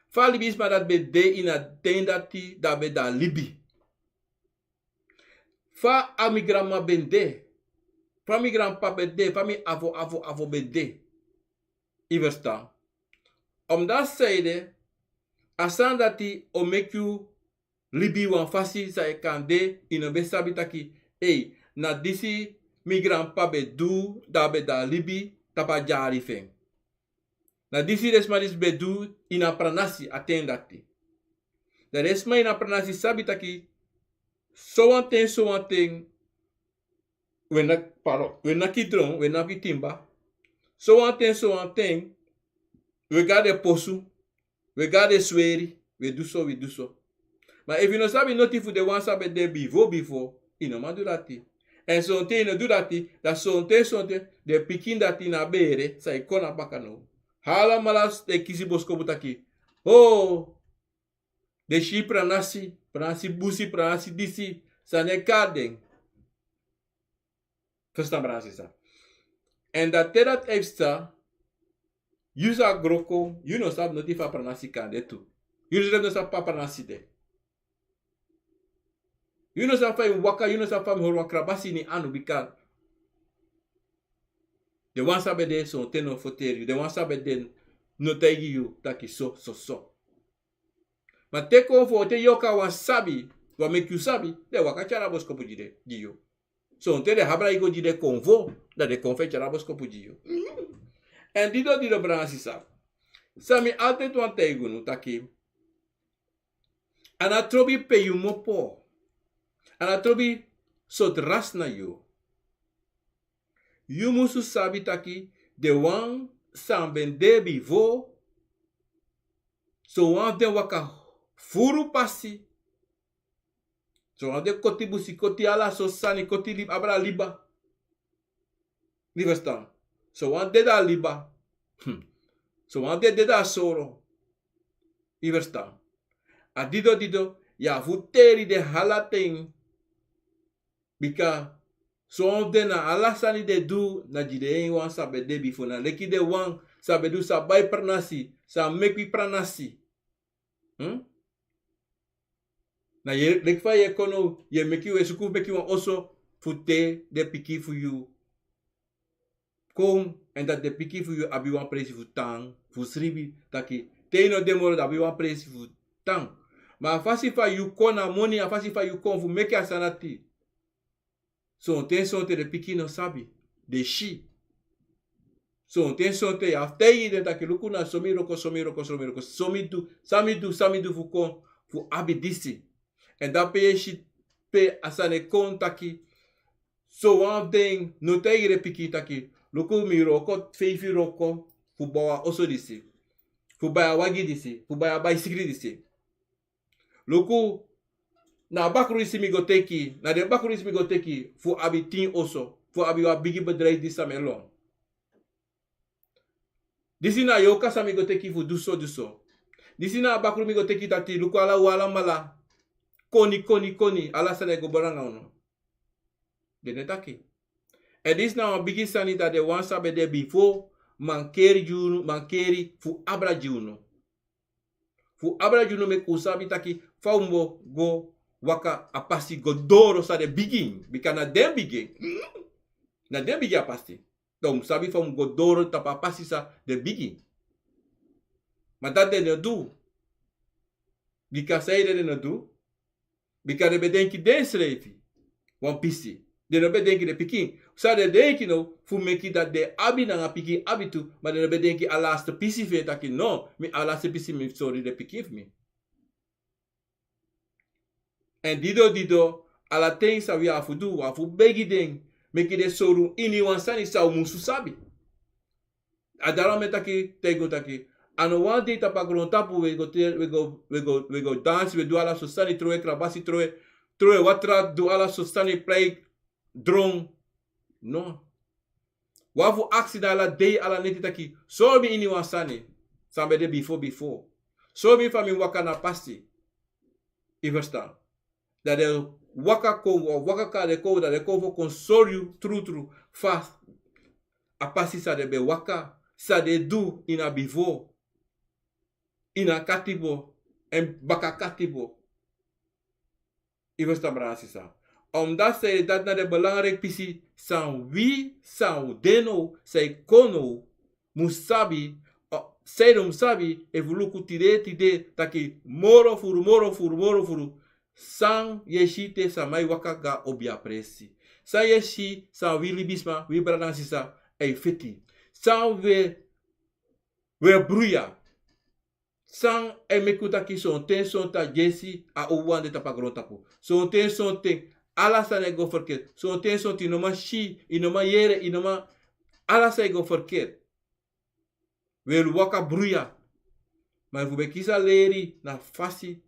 Fa a libisma dati ben de ini a ten dati, dan a ben de a libi. Fa a mi granmama ben de. Fa mi granpapa ben de. Fa mi afo, afo, afo ben de. Yu ferstan? Omdat san ede, a sani dati o meki yu libi wan fasi san yu kan de, yu no ben sabi taki, ei, na disi mi granpapa ben du, dan a ben de a libi tapu a dyari fu en. Na disi den sma disi ben du ini a pranasi a ten dati. Dan den sma ini a pranasi sabi taki, sowan ten, sowan ten, wi e naki, pardon, wi e naki dron, wi e naki timba. Sowan ten, sowan ten, wi e go na den posu, wi e go na den sweri, wi e du so, wi e du so. Ma efu yu no sabi noti fu den wan san ben de bifo bifo, yu no man du dati. Èn sonten yu no du dati, dan sonten, sonten, den pikin dati na bere, san e kon na baka now. Alamala e kisi boskopu taki, o, den si pranasi, pranasi busi, pranasi disi, san no e kari den. Ferstan, brada nanga sisa? Èn dan te dati e psa, yu sa gro kon, yu no sabi noti fa pranasi kan de tu. Yu no sabi fa pranasi de. Yu no sabi fa yu waka, yu no sabi fa mi hori wan krabasi ini anu, bika den wan san ben de sonten no ferteri yu, den wan san ben de no taigi yu taki so, so, so. Ma te konfo, te yorka wan sabi, wan meki yu sabi, den waka tyari a boskopu gi den, gi yu. Sonten den abra yu go gi den konfo, dan den konfo e tyari a boskopu gi yu. Èn didon didon, brada nanga sisa. San mi altèit wani taigi unu taki, a no trobi pe yu mopo. A no trobi sortu rasi na yu. Yu musu sabi taki, den wan san ben de bifo, sowan fu den waka furu pasi. Sowan fu den koti busi, koti ala sortu sani, koti lib-, abra liba. Yu ferstan? Sowan dede a liba. Hmm. Sowan dede, dede a soro. Yu ferstan? A didon didon, yu abi fu teri den ala ten. Bika sowan fu den, na ala sani den du, na gi den wan san ben de bifo, na leki den wan san ben du, san bai pranasi, san meki pranasi. Hmm? Na yu e, leki fa yu e kon now, yu e meki, yu e suku meki wan oso fu te den pikin fu yu kon, èn dati den pikin fu yu abi wan presi fu tan, fu sribi, taki te yu no de moro, den abi wan presi fu tan. Ma a fasi fa yu kon na moni, a fasi fa yu kon fu meki a sani dati, sonten, sonten den pikin no sabi, den si. Sonten, sonten yu abi fu taigi den taki, luku, na so mi wroko, so mi wroko, so mi wroko, so mi du, san mi du, san mi du fu kon, fu abi disi. Èn dape yu e si pe a sani e kon taki, sowan fu den no taigi den pikin taki, luku, mi wroko feifi wroko fu bow a oso disi, fu bai a wagi disi, fu bai a baisikili disi. Luku, na a bakru disi mi go teki, na den bakru disi mi go teki fu abi tin oso, fu abi wan bigi bedrijf disi san mi e lon. Disi na a yorka san mi go teki fu du so, du so. Disi na a bakru mi go teki, taki luku ala, u alamala koni, koni, koni, ala sani e go bun nanga unu. Den no e taki. Èn disi na wan bigi sani dati den wan san ben de bifo mankeri gi unu, mankeri fu abra gi unu. Fu abra gi unu, meki un sabi taki fa un mu go waka a pasi go doro san den bigi en. Bika na den bigi en. Na den bigi a pasi. Dan un mu sabi fa un mu go doro tapu a pasi san den bigi en. Ma dati den no du. Bika san ede den no du? Bika den ben denki densrefi wan pisi. Den no ben denki den pikin. San den denki now, fu meki dati den abi nanga pikin abi tu, ma den no ben denki a laatste pisi fu en, taki no, mi a laatste pisi mi sori den pikin fu mi. Èn dido dido, ala ten san wi abi fu du, wi abi fu begi den, meki den sori un ini wan sani san un musu sabi. A dati mi e taki taigi un taki, a no wan dei tapu a grontapu wi e go te-, wi e go, wi e go, wi e go dansi, wi e du ala sortu sani, trowe krabasi, trowe, trowe watra, du ala sortu sani, plei dron. No. Wi abi fu aksi na ala dei, ala neti taki, sori mi ini wan sani san ben de bifo, bifo. Sori mi fa mi waka na pasi. Yu ferstan? Dan den waka kon, waka kon, den kon, dan den kon fu kon sori yu trutru fa a pasi san den ben waka, san den du ini a bifo, ini a katibo, èn baka katibo. Yu ferstan, brada nanga sisa? Omdat san ede, dati na den belangrijk pisi san wi, san un de now, san e kon now, mu sabi, o, san ede un mu sabi, efu luku tide, tide, taki moro furu, moro furu, moro furu. San yu e si te sama e waka go a obiapresi. San yu e si san wi libisma, wi brada nanga sisa, e feti. San wi e, wi e bruya. San e meki un taki sonten, sonten a dyesi a uwan de tapu a grontapu. Sonten, sonten ala sani e go ferkeri. Sonten, sonten yu no man si, yu no man yere, yu no man, ala sani e go ferkeri. Wi e waka bruya. Ma efu un ben kisi a leri na fasi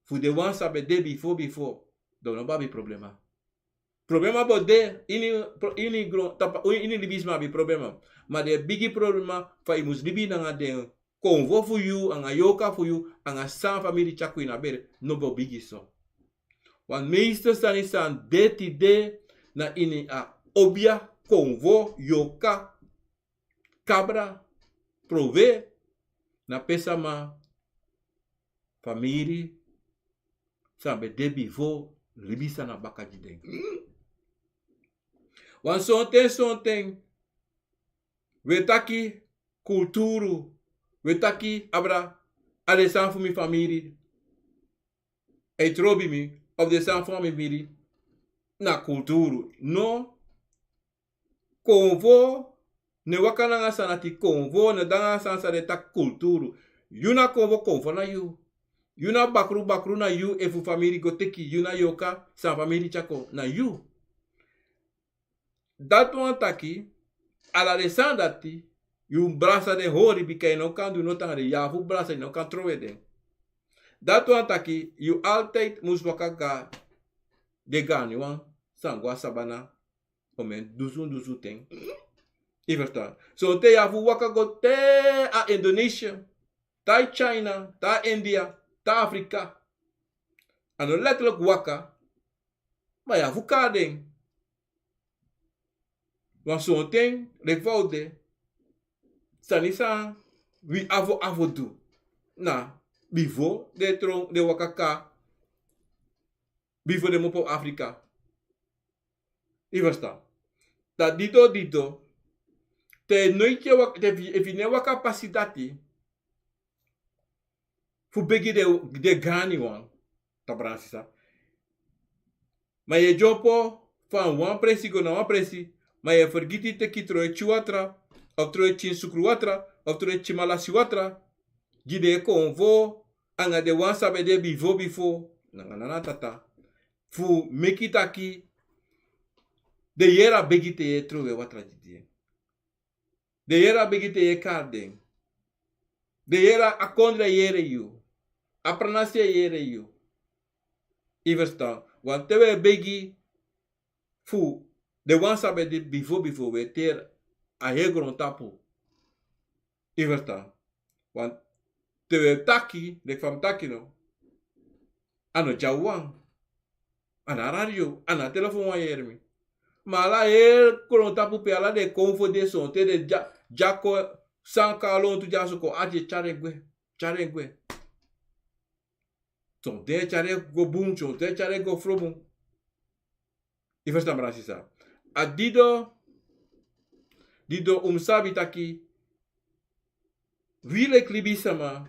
fu den wan san ben de bifo, bifo, dan un no ben abi problema. Problema bo de ini, pro-, ini gron-, tapu, ini libisma abi problema. Ma den bigi problema fa yu mus libi nanga den konfo fu yu, anga yorka fu yu, anga san famiri tyari kon ini a bere, no bo bigi so. Wan meeste sani san de tide na ini a obia, konfo, yorka, kabra, prowe, na pe sama, famiri san ben de bifo libi san na baka gi den. Wan sonten, sonten wi e taki kulturu, wi e taki abra, a den sani fu mi famiri e trobi mi, of den sani fu mi famiri na kulturu. No. Konfo no e waka nanga sani ati, konfo no e de nanga sani san den e taki kulturu. Yu na konfo, konfo na yu. Yu na bakru, bakru na yu, efu famiri go teki, yu na yorka san famiri tyari kon na yu. Dati wani taki, ala den sani dati, yu brasa den hori, bika yu no kan du noti anga den, yu abi fu brasa, yu no kan trowe den. Dati wani taki, yu altijd mus waka go a den ganiwan san go a sabana, omen dusun, dusun ten. Yu ferstan? Sonten yu abi fu waka go te a Indonesia, te a China, te a India, te a Afrika. A no letterlijk waka, ma yu abi fu kari den. Wan sonten, leki fa un de, sani san wi abi fu, abi fu du, na bifo den tron, den waka kon, bifo den mu opo Afrika. Yu ferstan? Dan dido, dido, te noiti yu e wak-, te efu, efu yu no e waka pasi dati fu begi den, den ganiwan, tapu, brada nanga sisa. Ma yu e dyompo from wan presi go na wan presi, ma yu e fergiti teki trowe tyin watra, of trowe tyin sukru watra, of trowe tyin malasi watra, gi den konfo anga den wan san ben de bifo, bifo, nanga nana, tata, fu meki taki den yere a begi te yu e trowe watra gi den. Den yere a begi te yu e kari den. Den yere a kondre, yere yu. A pranasi e yere yu. Yu ferstan? Wanten wi e begi fu den wan san ben de bifo, bifo wi e teri a heri grontapu. Yu ferstan? Want te wi e taki leki fa mi taki no, a no dyawan, a na radio, a na telefon wan yere mi. Ma ala heri grontapu pe ala den kon fu de sonten den dya, dya kon, san kon a lontu dyaso kon ati e tyari en gwe. Tyari en gwe. Sonten e tyari en go bun, sonten e tyari en go fro bun. Yu ferstan brada sisa? A dido, dido un mus sabi taki wi leki libisama,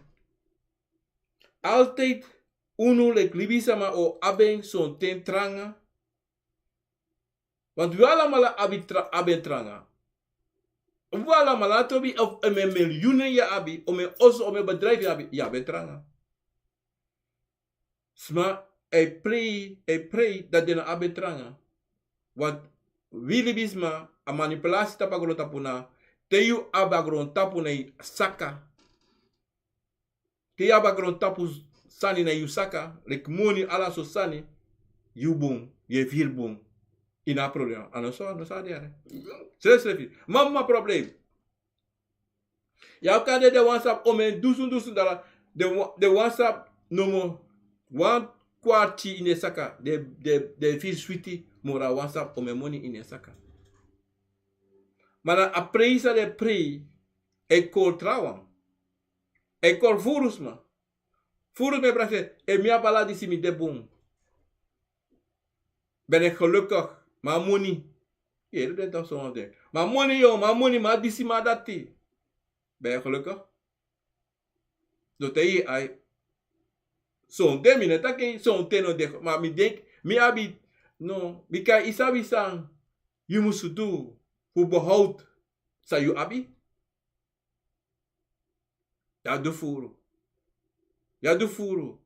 altide unu leki libisama o abi en sonten tranga. Want wi alamala abi tra, abi en tranga. Wi alamala tobi of en men milyunen yu abi, o men oso, o men bedrijfi yu abi, yu abi en tranga. Sma e prei, e prei dati den no abi en tranga. Want wi libisma, a manipulasi tapu a grontapu na, te yu abi a grontapu na yu saka. Te yu abi a grontapu sani na yu saka, leki moni, ala sortu sani, yu bun, yu e firi bun. Yu no abi problem. A no so, a no so a de yere. Srefsrefi. Mama problem. Yu abi kan de den wan sabi omen dusun dusun dala, den wan, den wan sabi nomo wan kwarti ini en saka, den, den, den firi switi moro a wan sabi omen moni ini en saka. Ma na a prei san den prei, e kori trawan. E kori furu sma. Furu mi e brase, e mi abi ala disi mi de bun. Ben ik gelukkig, ma a moni. Yere den taki son wan den. Ma a moni yo, ma a moni, ma a disi, ma a dati. Ben ik gelukkig? Dus te yu e ai. Sonten mi no e taki sonten no de, ma mi denki, mi abi, no, bika yu sabi san yu musu du fu behoud san yu abi. Yu abi du furu. Yu abi du furu.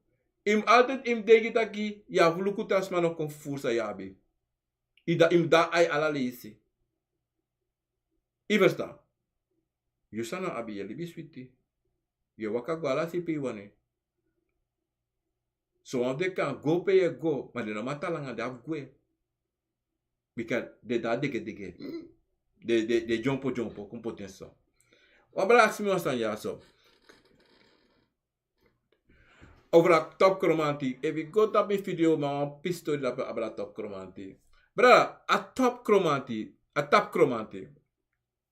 Yu mus altide, yu mus denki taki yu abi fu luku tra sma no kon furu san yu abi. Yu da, yu mus de na ai ala leisi. Yu ferstan? Yu san no abi, yu e libi switi. Yu e waka go ala sei pe yu wani. Son wan fu den kan go pe yu e go, ma den no man tan langa, den abi gwe. Bika den de na degedege. Den, den, den dyompo dyompo kon poti en so. Wan brada aksi mi wan sani ya so. Over a Top Kromanti. Efu yu go tapu mi video, ma wan pisi tori dape over a Top Kromanti. Brada, a Top Kromanti, a Tapu Kromanti.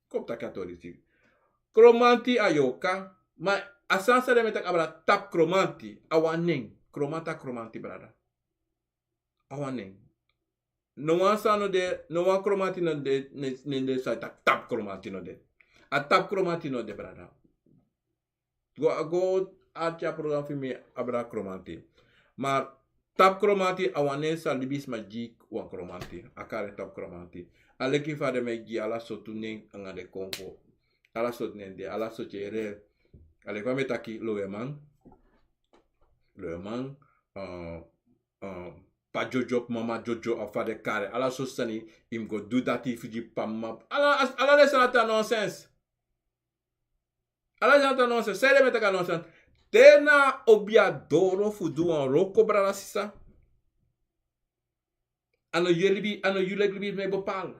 Kon taki a tori disi. Kromanti a yorka, ma a sani san den mi e taki over a Tapu Kromanti, a wan nen. Kromanti a Kromanti, brada. A wan nen. No wan sani no de, no wan Kromanti no de, nen, nen de san e taki Tapu Kromanti no de. A Tapu Kromanti no de, brada. Go, go arki a program fu mi over a Kromanti. Ma Tapu Kromanti a wan nen san libisma gi wan Kromanti. A kari en Tapu Kromanti. A leki fa den mi e gi ala sortu nen anga den konfo. Ala sortu nen de, ala sortu yere. A leki fa mi e taki loweman. Loweman, eh, eh, pa Jojo, mama Jojo, a fa den kari. Ala sortu sani, yu mus go du dati fu gi pa mama. Ala, ala den sani dati a nonsens. Ala den sani dati a nonsens. San ede mi e taki a nonsens? Te na obia doro fu du wan wroko, brada sisa. A no yu e libi, a no yu leki libi mi e bepaal.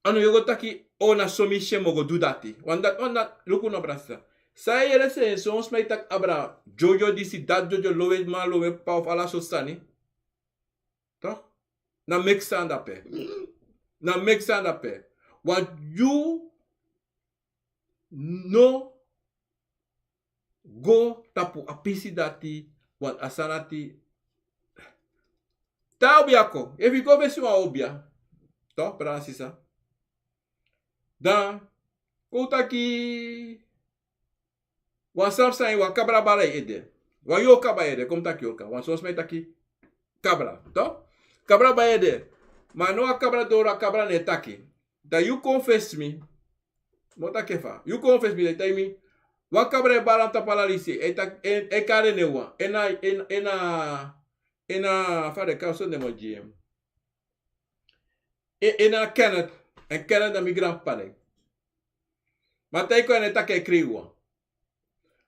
A no yu o go taki, o, na so mi si en, mi o go du dati. Wan dati, wan dati, luku no, brada sisa. San yu e yere, son sma e taki over a Jojo disi, dati Jojo, loweman, lowe pa of ala sortu sani. Toch? Na meki sani dape. Na meki sani dape. Want yu no go tapu a pisi dati, want a sani dati. Te a obia kon, efu yu go fesi wan obia, toch, brada sisa? Dan kon un taki wan sani san yu, wan kabra bari yu ede. Wan yorka bari yu ede, kon mi taki yorka. Want son sma e taki kabra, toch? Kabra bari yu ede. Ma no wan kabra doro, a kabra no e taki. Dan yu kon fesi mi, mi o taki fa. Yu kon fesi mi, dan yu taigi mi, wan kabra e bari na tapu ala leisi. E taki, e, e kari en nen wan. En na, en, en na, en na, fa den e kari son nen, mi o gi en. En, en na Kenneth. En Kenneth na mi granpapa nen. Ma te yu kon, en e taki en krin wan.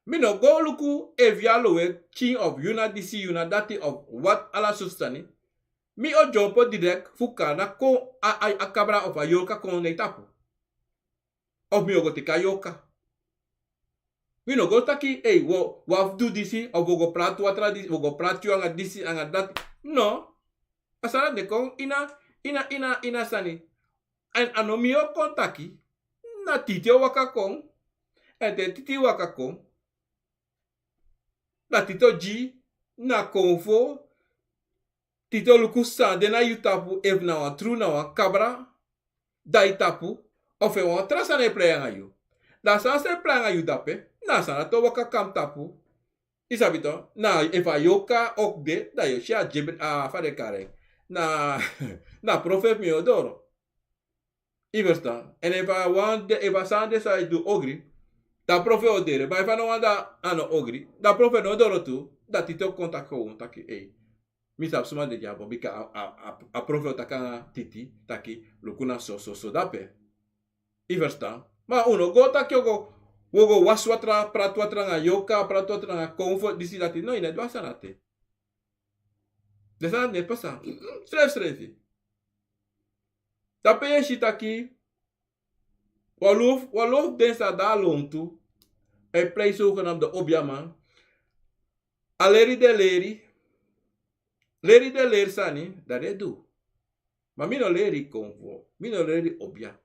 Mi no go luku efu yu a lowe pikin of yu na disi, yu na dati of wat, ala sortu sani. Mi o dyompo direct fu kari, na kon a, a, a kabra of a yorka kon na yu tapu. Of mi o go teki a yoka. Mi no go taki, ei, wo, wo abi fu du disi, of wo go prati watra disi, wo go prati yu anga disi, anga dati. No. A sani dati e kon ini a, ini a, ini a, ini a sani. Èn a no mi o kon taki, na Titi o waka kon. Èn te Titi waka kon, na Titi o gi, na konfo, Titi o luku san de na yu tapu, efu na wan tru, na wan kabra, da yu tapu, of en wan tra sani e prei anga yu. Da san san e prei anga yu dape, na a sani dati o waka kon tapu. Yu sabi to, na efu a yoka o de, da yu o si a gi en, a fa den e kari en. Na, na profeti mi o doro. Yu ferstan? Èn efu a wan de, efu a sani de san e du ogri, da profeti o doro. Ma efu a no wan, da a no ogri, da profeti no o doro tu, da Titi o kon taki, kon taki, ei. Mi sabi suma de dyabo, bika a, a, a, a profeti o taki anga Titi, taki, luku na so, so, so dape. Yu ferstan? Ma un no go taki un go, un go wasi watra, prati watra anga yoka, prati watra anga konfo, disi dati. No, yu no e du a sani dati. Den sani dati no e pasa. Srefsrefi. Dape yu e si taki, wan lo fu, wan lo fu den san de a lontu, e prei zogenaamde obiaman, a leri den leri, leri den leri sani, da den e du. Ma mi no leri konfo, mi no leri obia,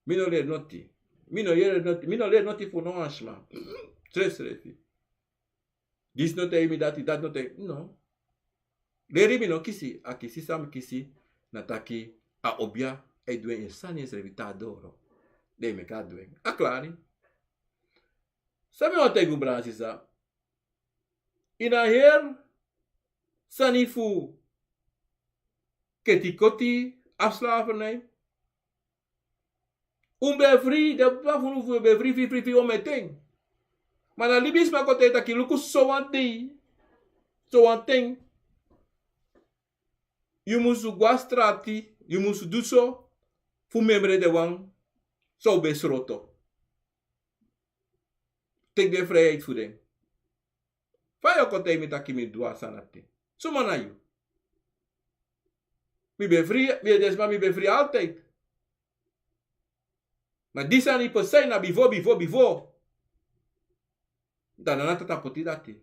mi no leri noti, mi no yere noti, mi no leri noti fu no wan sma. Srefsrefi. Disi no taigi mi dati, dati no taigi, no. Leri mi no kisi, a kisi san mi kisi, na taki a obia e du en sani ensrefi te a doro. Den e meki a du en. A klari. San mi wani taigi un, brada sisa. Ini a heri sani fu ketikoti, afslavernij. Un ben fri, den p'pa fu unu fu ben fri, fri, fri, fri, omen ten. Ma na libisma kon taigi taki luku sowan dei, sowan ten, yu musu go a strati, yu musu du so, fu memre den wan san un ben sroto. Teki den vrijheid fu den. Fa yu o kon taigi mi taki mi du a sani dati? Suma na yu? Mi ben fri, mi e den sma, mi ben fri altijd. Ma di sani pasa na bifo, bifo, bifo. Dan na Tata poti dati.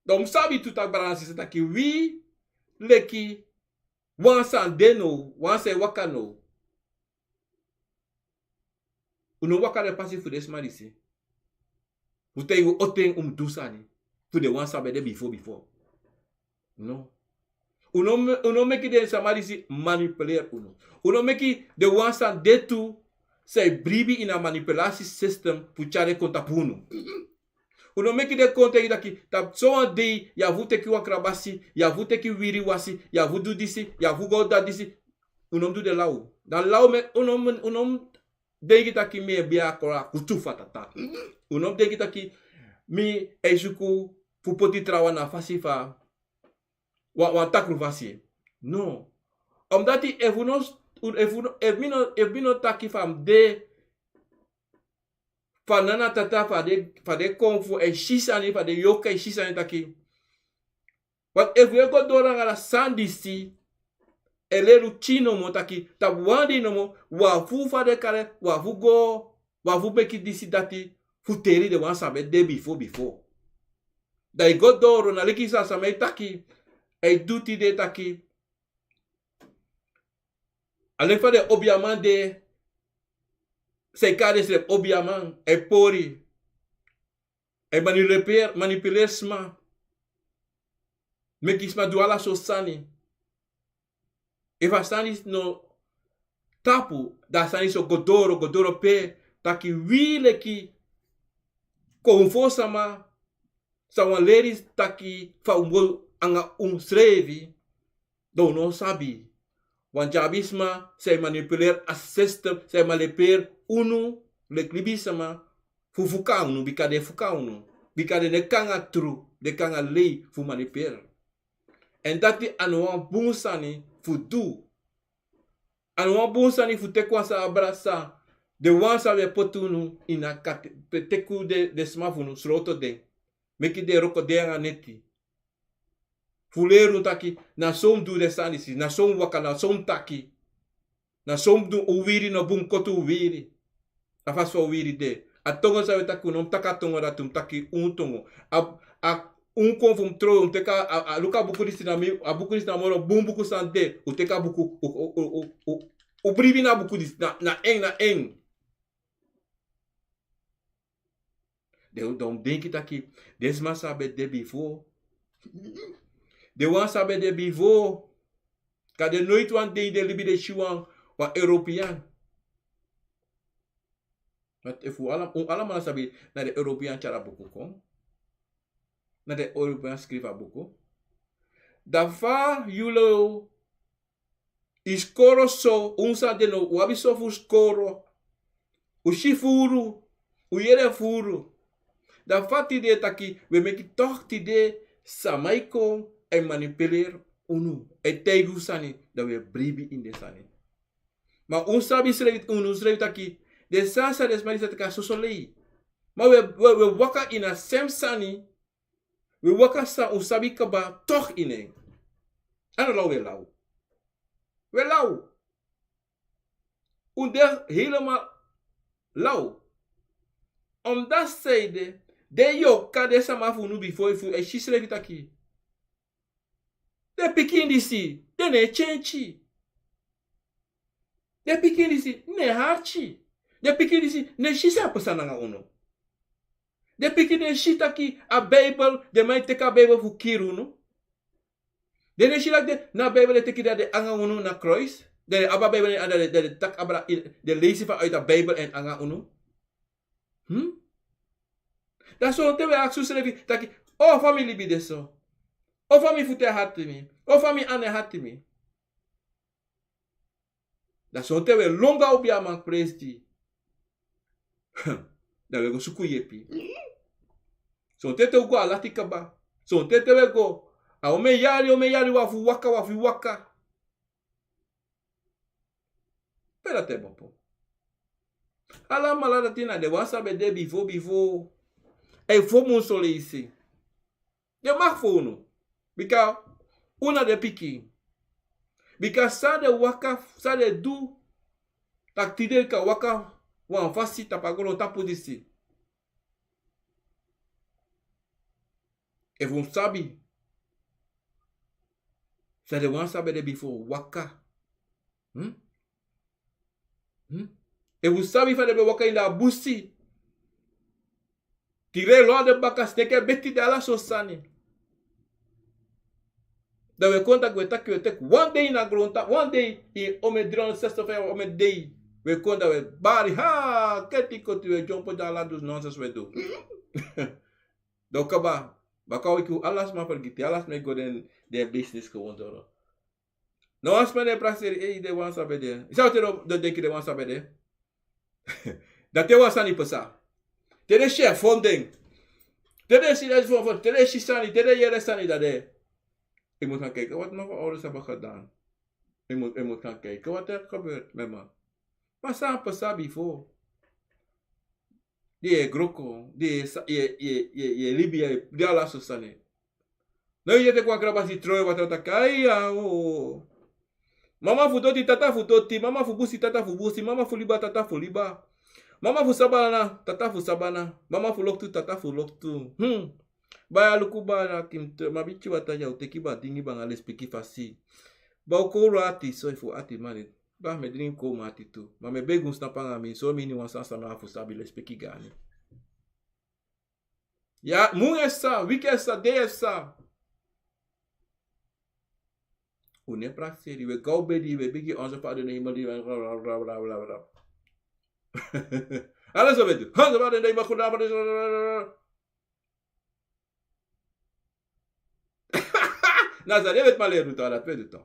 Dan un sabi tu taki, brada sisa, taki wi leki wan san de now, wan san e waka now. Un no waka den pasi fu den sma disi. Fu taigi un on ten un mus du sani fu den wan san ben de bifo, bifo. No. Un no me-, un no meki den sama disi manipuleri unu. Un no meki den wan san de tu, san e bribi ini a manipulasi system fu tyari den kon tapu unu. Un no meki den kon taigi taki, tapu sowan dei, yu abi fu teki wan krabasi, yu abi fu teki wiriwasi, yu abi fu du disi, yu abi fu go dati disi. Un no mus du den law. Dan law mi, un no mus, un no mus denki taki mi e bia kora kutu fu a Tata. Un no mus denki taki mi e suku fu poti trawan na fasi fu a wan, wan takru fasi. No. Omdati efu no, efu no, efu mi no, efu mi no taki fa mi de, fa Nana Tata, fa den, fa den kon fu e si sani, fa den yoka e si sani taki. Want efu yu e go doro nanga a sani disi, e leri un pikin nomo taki, tapu wan dei nomo, wan fu fa den kari, wan fu go, wan fu meki disi dati, fu teri den wan san ben de bifo bifo. Dan yu go doro, na leki san sama e taki, e du tide taki, a leki fa den obiaman de, san e kari densrefi obiaman, e pori, e manipuleri, manipuleri sma, meki sma du ala sortu sani. Efu a sani no tapu, dan a sani so go doro, go doro pe taki wi leki konfo sama, san wani leri taki fa un mus go nanga unsrefi, dan un no sabi. Wan dyabisma san e manipuleri a system, san e manipuleri unu leki libisma, fu fuka unu, bika den fuka unu. Bika den no e kon nanga tru, den kon nanga lei fu manipuleri. Èn dati a no wan bun sani fu du. A no wan bun sani fu teki wan sani, a brada, san den wan san ben poti unu ini a kati, pe teki den, den sma fu unu, sroto den. Meki den wroko de nanga neti. Fu leri unu taki, na so un mus du den sani disi, na so un mus waka, na so un mus taki. Na so un du un wiri, no bun kotu un wiri. A fasi fa un wiri de. A tongo san wi e taki, un no mu taki a tongo dati, un mu taki un tongo. A, a un kon fu un trowe, un teki a, a, a luku a buku disi na mi, a buku disi na moro bun buku san de. Un teki a buku, u, u, u bribi na buku disi, na, na en, na en. Den, den denki taki, den sma san ben de bifo. Den wan san ben de bifo. Kande noiti wan dei den libi den si wan, wan European. Want efu un ala, un alamala sabi na den European tyari a buku kon. Na den European skrifi a buku. Dan fa yu lo, i skoro so, un san de no, un abi so fu skoro. Un si furu, un yere furu. Dan fa tide taki, wi e meki toch tide, sama e kon, e manipuleri unu, e taigi un sani, dan wi e bribi ini den sani. Ma un sabi srefi, unu srefi taki, den sani san den sma disi e taki a soso lei. Ma wi e, wi e, wi e waka ini a sem sani, wi e waka san un sabi kaba toch ini en. A no law wi e law. Wi e law. Un de helemaal law. Omdat zij de, den yoka den sama fu unu bifo, efu e si srefi taki. Den pikin disi, den no e kenki. Den pikin disi, no e arki. Den pikin disi, no e si san e pasa nanga unu. Den pikin no e si taki a Bijbel, den man e teki a Bijbel fu kiri unu. Den no e si taki den, na Bijbel den teki, dan den nanga unu na kruis. Den abi a Bijbel, dan den, dan den taki abra, den leisi fu a uit a Bijbel èn nanga unu. Hm? Dan sonten wi e aksi unsrefi taki, o fa mi libi de so. O fa mi futu e hati mi. O fa mi anu e hati mi. Dan sonten wi e lon go a obiaman presi. Dan wi e go suku yepi. Sonten te wi go a lati kaba. Sonten te wi e go. A omen yari, omen yari wi abi fu waka, wi abi fu waka. Pe dati e bopo. Alamala dati na den wan san ben de bifo, bifo. Efu un so leisi. Den maki fu unu. Bika un na den pikin. Bika san den waka, san den du. Taki tide wi kan waka wan fasi tapu a gorontapu disi. Efu un sabi. San den wan san ben de bifo waka. Hm? Hm? Efu un sabi fa den ben waka ini a busi. Tide lon a den baka, sneki e beti, den ala so sani. Dan wi e kon taki, wi e taki, wi e teki wan dei na grontapu, wan dei, ini omen driehonderdzesentig of omen dei. Wi e kon dan wi e bari, ha, keti koti, wi e dyompo, dan ala dus nonsens wi e du. Dan kaba, baka wiki, ala sma fergiti, ala sma e go den, den business gewoon doro. No wan sma no e prakseri, ei, den wan san ben de. San un te no, no denki den wan san ben de. Dan te wan sani pasa. Te den si e fon den. Te den si den fon fon, te den si sani, te den yere sani dan den. Yu mus kan kijken wat mama voor ouders hebben gedaan. Yu mus, yu mus kan kijken wat er gebeurt met me. Ma san pasa bifo. Di yu e groko, di yu e sa-, yu e, yu e, yu e, yu e libi, yu e, di ala so sani. No, yu e teki wan krabasi tron watra taki, ai, ya, o. Mama fu doti, tata fu doti, mama fu busi, tata fu busi, mama fu liba, tata fu liba. Mama fu sabana, tata fu sabana, mama fu loktu, tata fu loktu. Hmm. Baya luku baya na kim te, ma biki watra ya, u teki ba dingi banga lespeki fasi. Ba u koro ati, so efu ati mani. Ba mi e dringi kon mati tu. Ma mi e begi un, snapu anga mi, so mi ini wan sani san mi abi fu sabi, lespeki gi mi. Ya, mun e sa, wiki e sa, dei e sa. Un no e prakseri, wi e go a bedi, wi e begi Onze Vader in de hemel, di, bla, bla, bla. Ala so wi e du. Onze Vader in de hemel, bla, bla, bla. Na san den wetiman leri un tu, ala tu wi e du tu.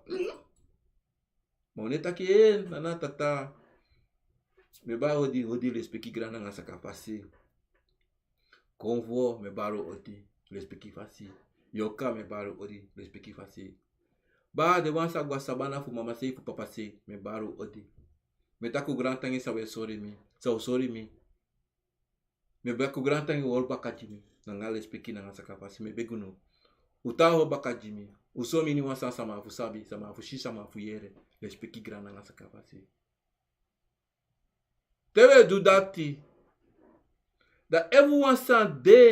Ma un no e taki, e, nana, tata. Mi e bari odi, odi, lespeki, grani nanga saka fasi. Konfo, mi e bari odi, lespeki fasi. Yorka, mi e bari odi, lespeki fasi. Baa, den wan san go a sabana fu mama sei, fu papa sei, mi e bari odi. Mi e taki un grantangi san un e sori mi, san un sori mi. Mi e begi un grantangi, un hori baka gi mi, nanga lespeki, nanga saka fasi. Mi e begi unu, un tan hori baka gi mi. Un son mi ini wan sani san mi abi fu sabi, san mi abi fu si, san mi abi fu yere. Lespeki, grani nanga saka fasi. Te wi e du dati, dan efu wan sani de,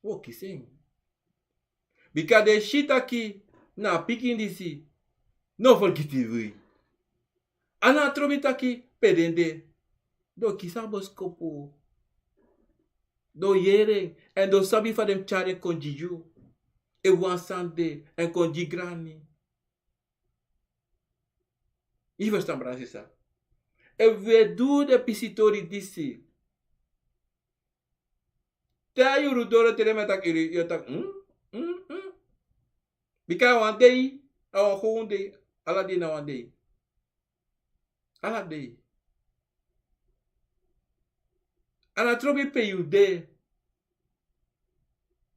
wi o kisi en. Bika den e si taki na a pikin disi no fergiti wi. A no trobi taki pe den de. Den o kisi a boskopu. Den o yere en, èn den o sabi fa den mus tyari en kon gi yu. Efu wan sani de, èn kon gi grani. Yu ferstan, brada, sisa? Efu wi e du den pisitori disi, te a yuru doro, te den man e taki, yu o taki, mm, mm, mm. Bika a wan dei, a wan gownu dei, ala dei na wan dei. Ala dei. A no trobi pe yu de.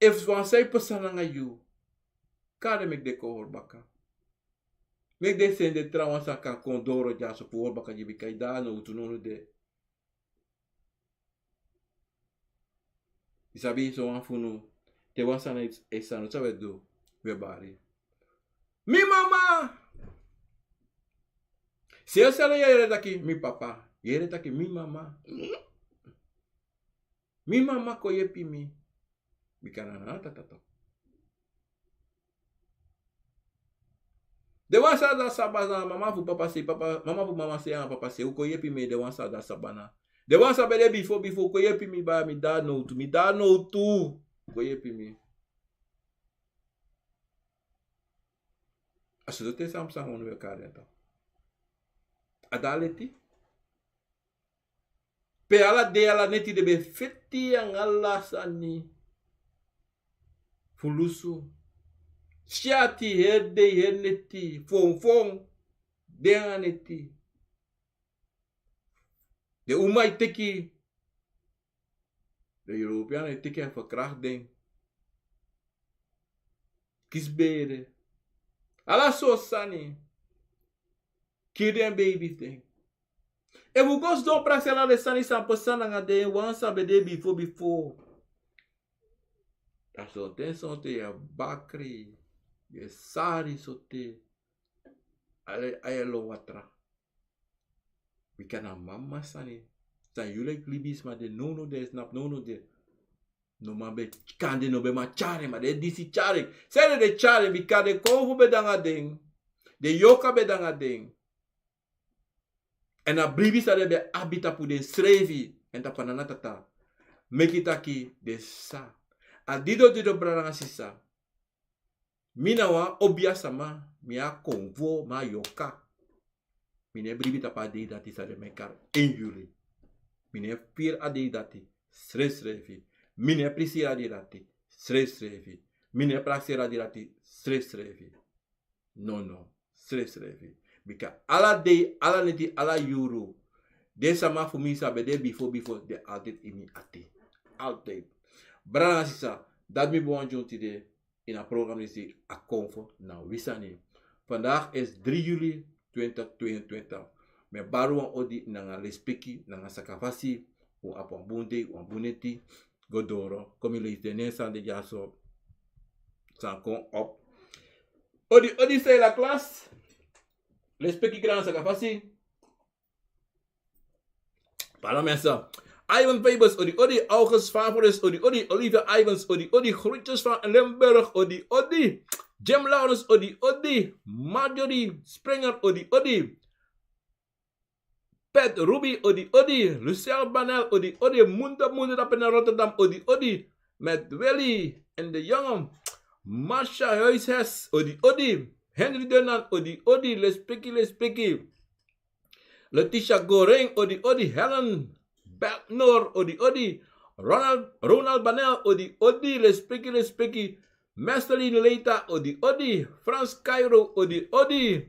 Efu wan sani pasa nanga yu, kari den meki den kon hori baka. Meki den seni den trawan san kan kon doro dyaso fu hori baka gi yu, bika yu de a nowtu nownow de. Yu sabi, sowan fu unu, te wan sani e sani, san wi e du? Wi e bari: Mi mama! Sensel, yu e yere taki mi papa, yu e yere taki mi mama. Mi mama, kon yepi mi. Bika na na tata tu. Den wan san de a sabana, mama fu papa sei, papa, mama fu mama sei, a papa sei, un kon yepi mi. Den wan san de a sabana, den wan san ben de bifo bifo, un kon yepi mi baya, mi de a nowtu, mi de a nowtu. Un kon yepi mi. A so te san pasa nanga unu, wi e kari en tu. A de a leti. Pe ala dei, ala neti den ben feti anga ala sani fu lusu. Syati, heri dei, heri neti, fonfon, dei anga neti. Den uma e teki, den European e teki en, verkracht den, kisi bere, ala sortu sani, kiri den baby fu den. Efu un go sidon prakseri ala den sani san pasa nanga den wan san ben de bifo bifo, dan sonten sonten yu e bakri, yu e sari sote, ala yu e lon watra. Bika na mama sani. San yu leki libisma de nownow, den e snapu nownow de. No man ben kande, no ben man tyari en, ma den disi tyari en. San ede den tyari en? Bika den konfo ben de anga den. Den yoka ben de anga den. Èn a bribi san den ben abi tapu densrefi èn tapu a nana tata meki taki den sa. A dido dido, brada nanga sisa. Mi na wan obia sama, mi a konfo, mi a yoka. Mi no e bribi tapu a dei dati san den meki en yuli. Mi no e firi a dei dati srefsrefi. Mi no e prisiri a dei dati srefsrefi. Mi no e prakseri a dei dati srefsrefi. Nono, srefsrefi. Bika ala dei, ala neti, ala yuru, den sama fu mi san ben de bifo bifo, den altijd ini mi ati. Altijd. Brada nanga sisa, dati mi ben wani gi unu tide ini a program disi, A Konfo na Wi Sani. Vandaag is drie juli twintig tweeëntwintig. Mi e bari wan odi nanga lespeki nanga sakafasi. Un abi wan bun dei, wan bun neti. Go doro, kon mi leisi den nen san de dyaso, san kon op. Odi odi, Seila Klas. Lespeki, Gran Sakafasi. Pardon, mensen. Ivan Fabers, odi odi. August Favoris, odi odi. Olivia Ivans, odi odi. Groetjes van Limburg, odi odi. Jim Lawrence, odi odi. Marjorie Springer, odi odi. Pet Ruby, odi odi. Lucille Banel, odi odi. Mundo Mundo, dape na Rotterdam, odi odi. Met Willy en de Jonge. Marcia Huishes, odi odi. Henry Denan, odi odi. Lespeki, lespeki. Letitia Goring, odi odi. Helen Beltnor, odi odi. Ronald, Ronald Banel, odi odi. Lespeki, lespeki. Masterline Leita, odi odi. Frans Cairo, odi odi.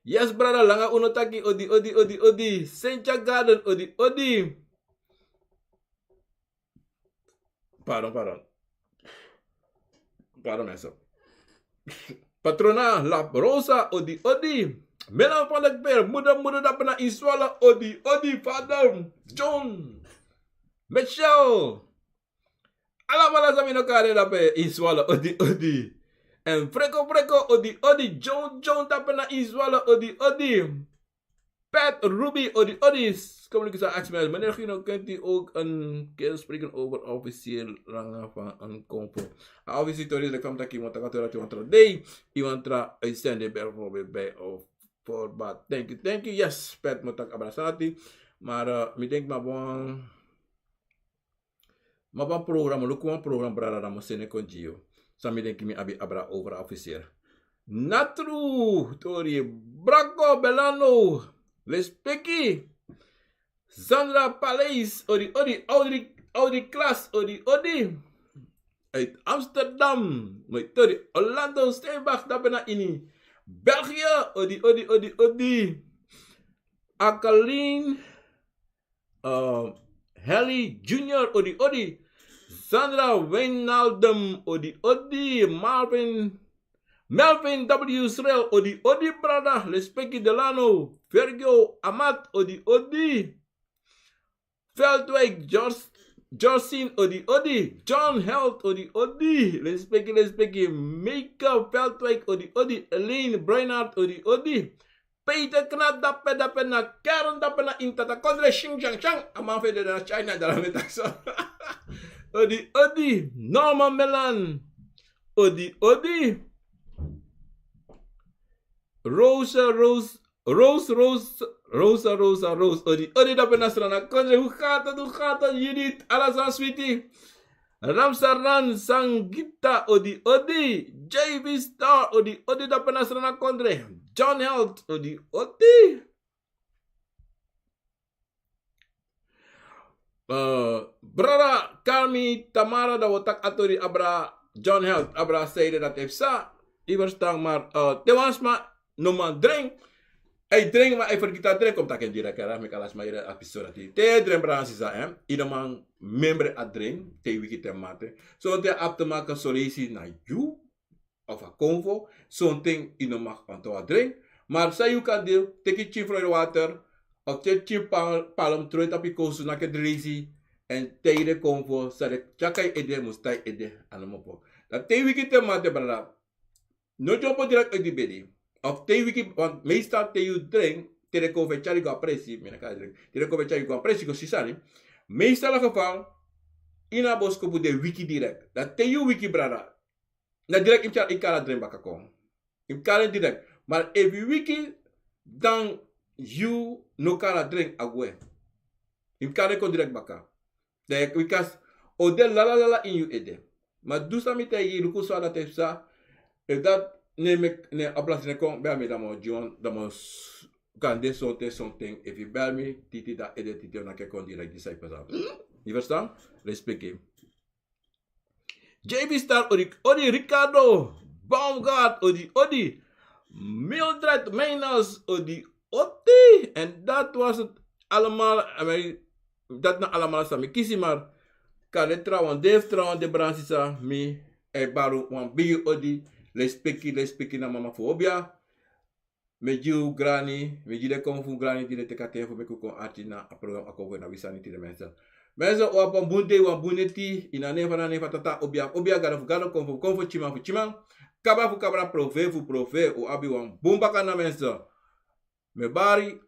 Yes, brada, langa un no taki, odi odi, odi odi. Sentia Garden, odi odi. Pardon, pardon. Pardon, mensen. Patrona La Rosa, odi odi. Melan van de Kper, muda muda, dape na Inswala, odi odi. Vader John, Michel. Ala bala san mi no kari, dape Inswala, odi odi. En Freko Freko, odi odi. John John, dape na Inswala, odi odi. Pet Ruby, odi odi. Kom luku san aksi mi, meneer Gino, kent u ook een keer spreken over officieel rangen van een konfo? A officieel tori is like van taki, want dan gaat er uit iemand tra dei, iemand tra uitzending bijvoorbeeld bij of voorbaat. Thank you, thank you. Yes, Pet, moet ik abrasati. Maar eh, mi denk maar bon. Ma wan program, luku wan program, brada, dan mi seni kon gi yu. San mi denki mi abi abra over a officier. Natru, tori, Brako, Belano, Lespeki, Sandra Paleis, odi odi, Audrey, Audrey Klas, odi odi. Uit Amsterdam, moi tori, Orlando Steenbach, dapena ini België, odi odi odi odi. Akalin, uh, Helly Junior, odi odi. Sandra Wijnaldum, odi odi. Marvin, Melvin W Srel, odi odi, brada. Lespeki Delano, Virgil Amat, odi odi. Veldwijk, George, Georgine, odi odi. John Held, odi odi. Lespeki, lespeki. Mika Veldwijk, odi odi. Elaine Breinhardt, odi odi. Peter Knat, dape dape na Karen, dape na ini Tata Kondre, shing shang shang. A man fu ede na China, dala mi taki so. Odi odi. Norman Melan, odi odi. Rosa Rose, Rose Rose, Rosa Rosa Rose, odi odi, dape na Srana Kondre. Hoe gaat het, hoe gaat het, Judith? Alles aan, sweetie. Ramsaran Sangita, odi odi. J V Star, odi odi, dape na Srana Kondre. John Held, odi odi. Uh, brada Carmi Tamara, dan wi taki a tori abra John Held, abra seide dat yu e psa. Yu ferstan, maar uh, te wan sma no man drink. Hij drink, maar hij vergiet dat drink, omdat hij direct, hè, met alles maar hier episode dat hij te drink, brada, sisa, hè. Yu no man membre a drink, te wiki te mate. So te ap te maken solutie na yu of a konfo, something yu no mag onthouden drink. Maar san yu kan doen, teki tien vloeide water of teki tien pal-, palm, trooi tapu yu kosu, naki drinsi. En tijdens konfo, sa de tyaka yu ede, musta yu ede, a no mopo. Dan te wiki te mate, brada. No jump direct uit die bedi. Of te wiki, want meestal te yu drink, te de konfo tyari go a presi, mi no kan drink. Te de konfo tyari go a presi, go sisani. Meestal geval, ini a boskopu de wiki direct. Dan te yu wiki, brada, na direct yu tyari, yu kari a drink baka kon. Yu kari en direct. Maar efu yu wiki, dan yu no kari a drink a gwe. Yu kari en kon direct baka. Dan yu wiki, a o de lala lala ini yu ede. Maar du san mi taigi yu, luku so a dati e psa. Efu dati no e meki, no e, a plasi no e kon, bel mi, dan mi o gi wan, dan mi o s-, kan de sonten, sonten. Efu yu bel mi titi, dan ede titi o naki kon direct, disi a e psa. Yu ferstan? Respeki. J B Star, odi odi. Ricardo Baumgart, odi odi. Mildred Meiners, odi odi. En dat was het allemaal. En wij, dat na allemaal san mi kisi, maar kan de trouwen, de trouwen, de bransi san mi e bari wan bigi odi. Lespeki, lespeki na mama fu obia. Mi e gi un grani, mi e gi den konfo fu un grani di den teki a ten fu meki un kon arki na a program Akonfo na wi sani tide, mensen. Mensen, un abi wan bun dei, wan bun neti, ini a nen fu, na nen fu Tata, obia, obia, gado fu gado, konfo, konfo, tyiman fu tyiman, kabra fu kabra, profeti fu profeti, un abi wan bun bakana, mensen. Mi e bari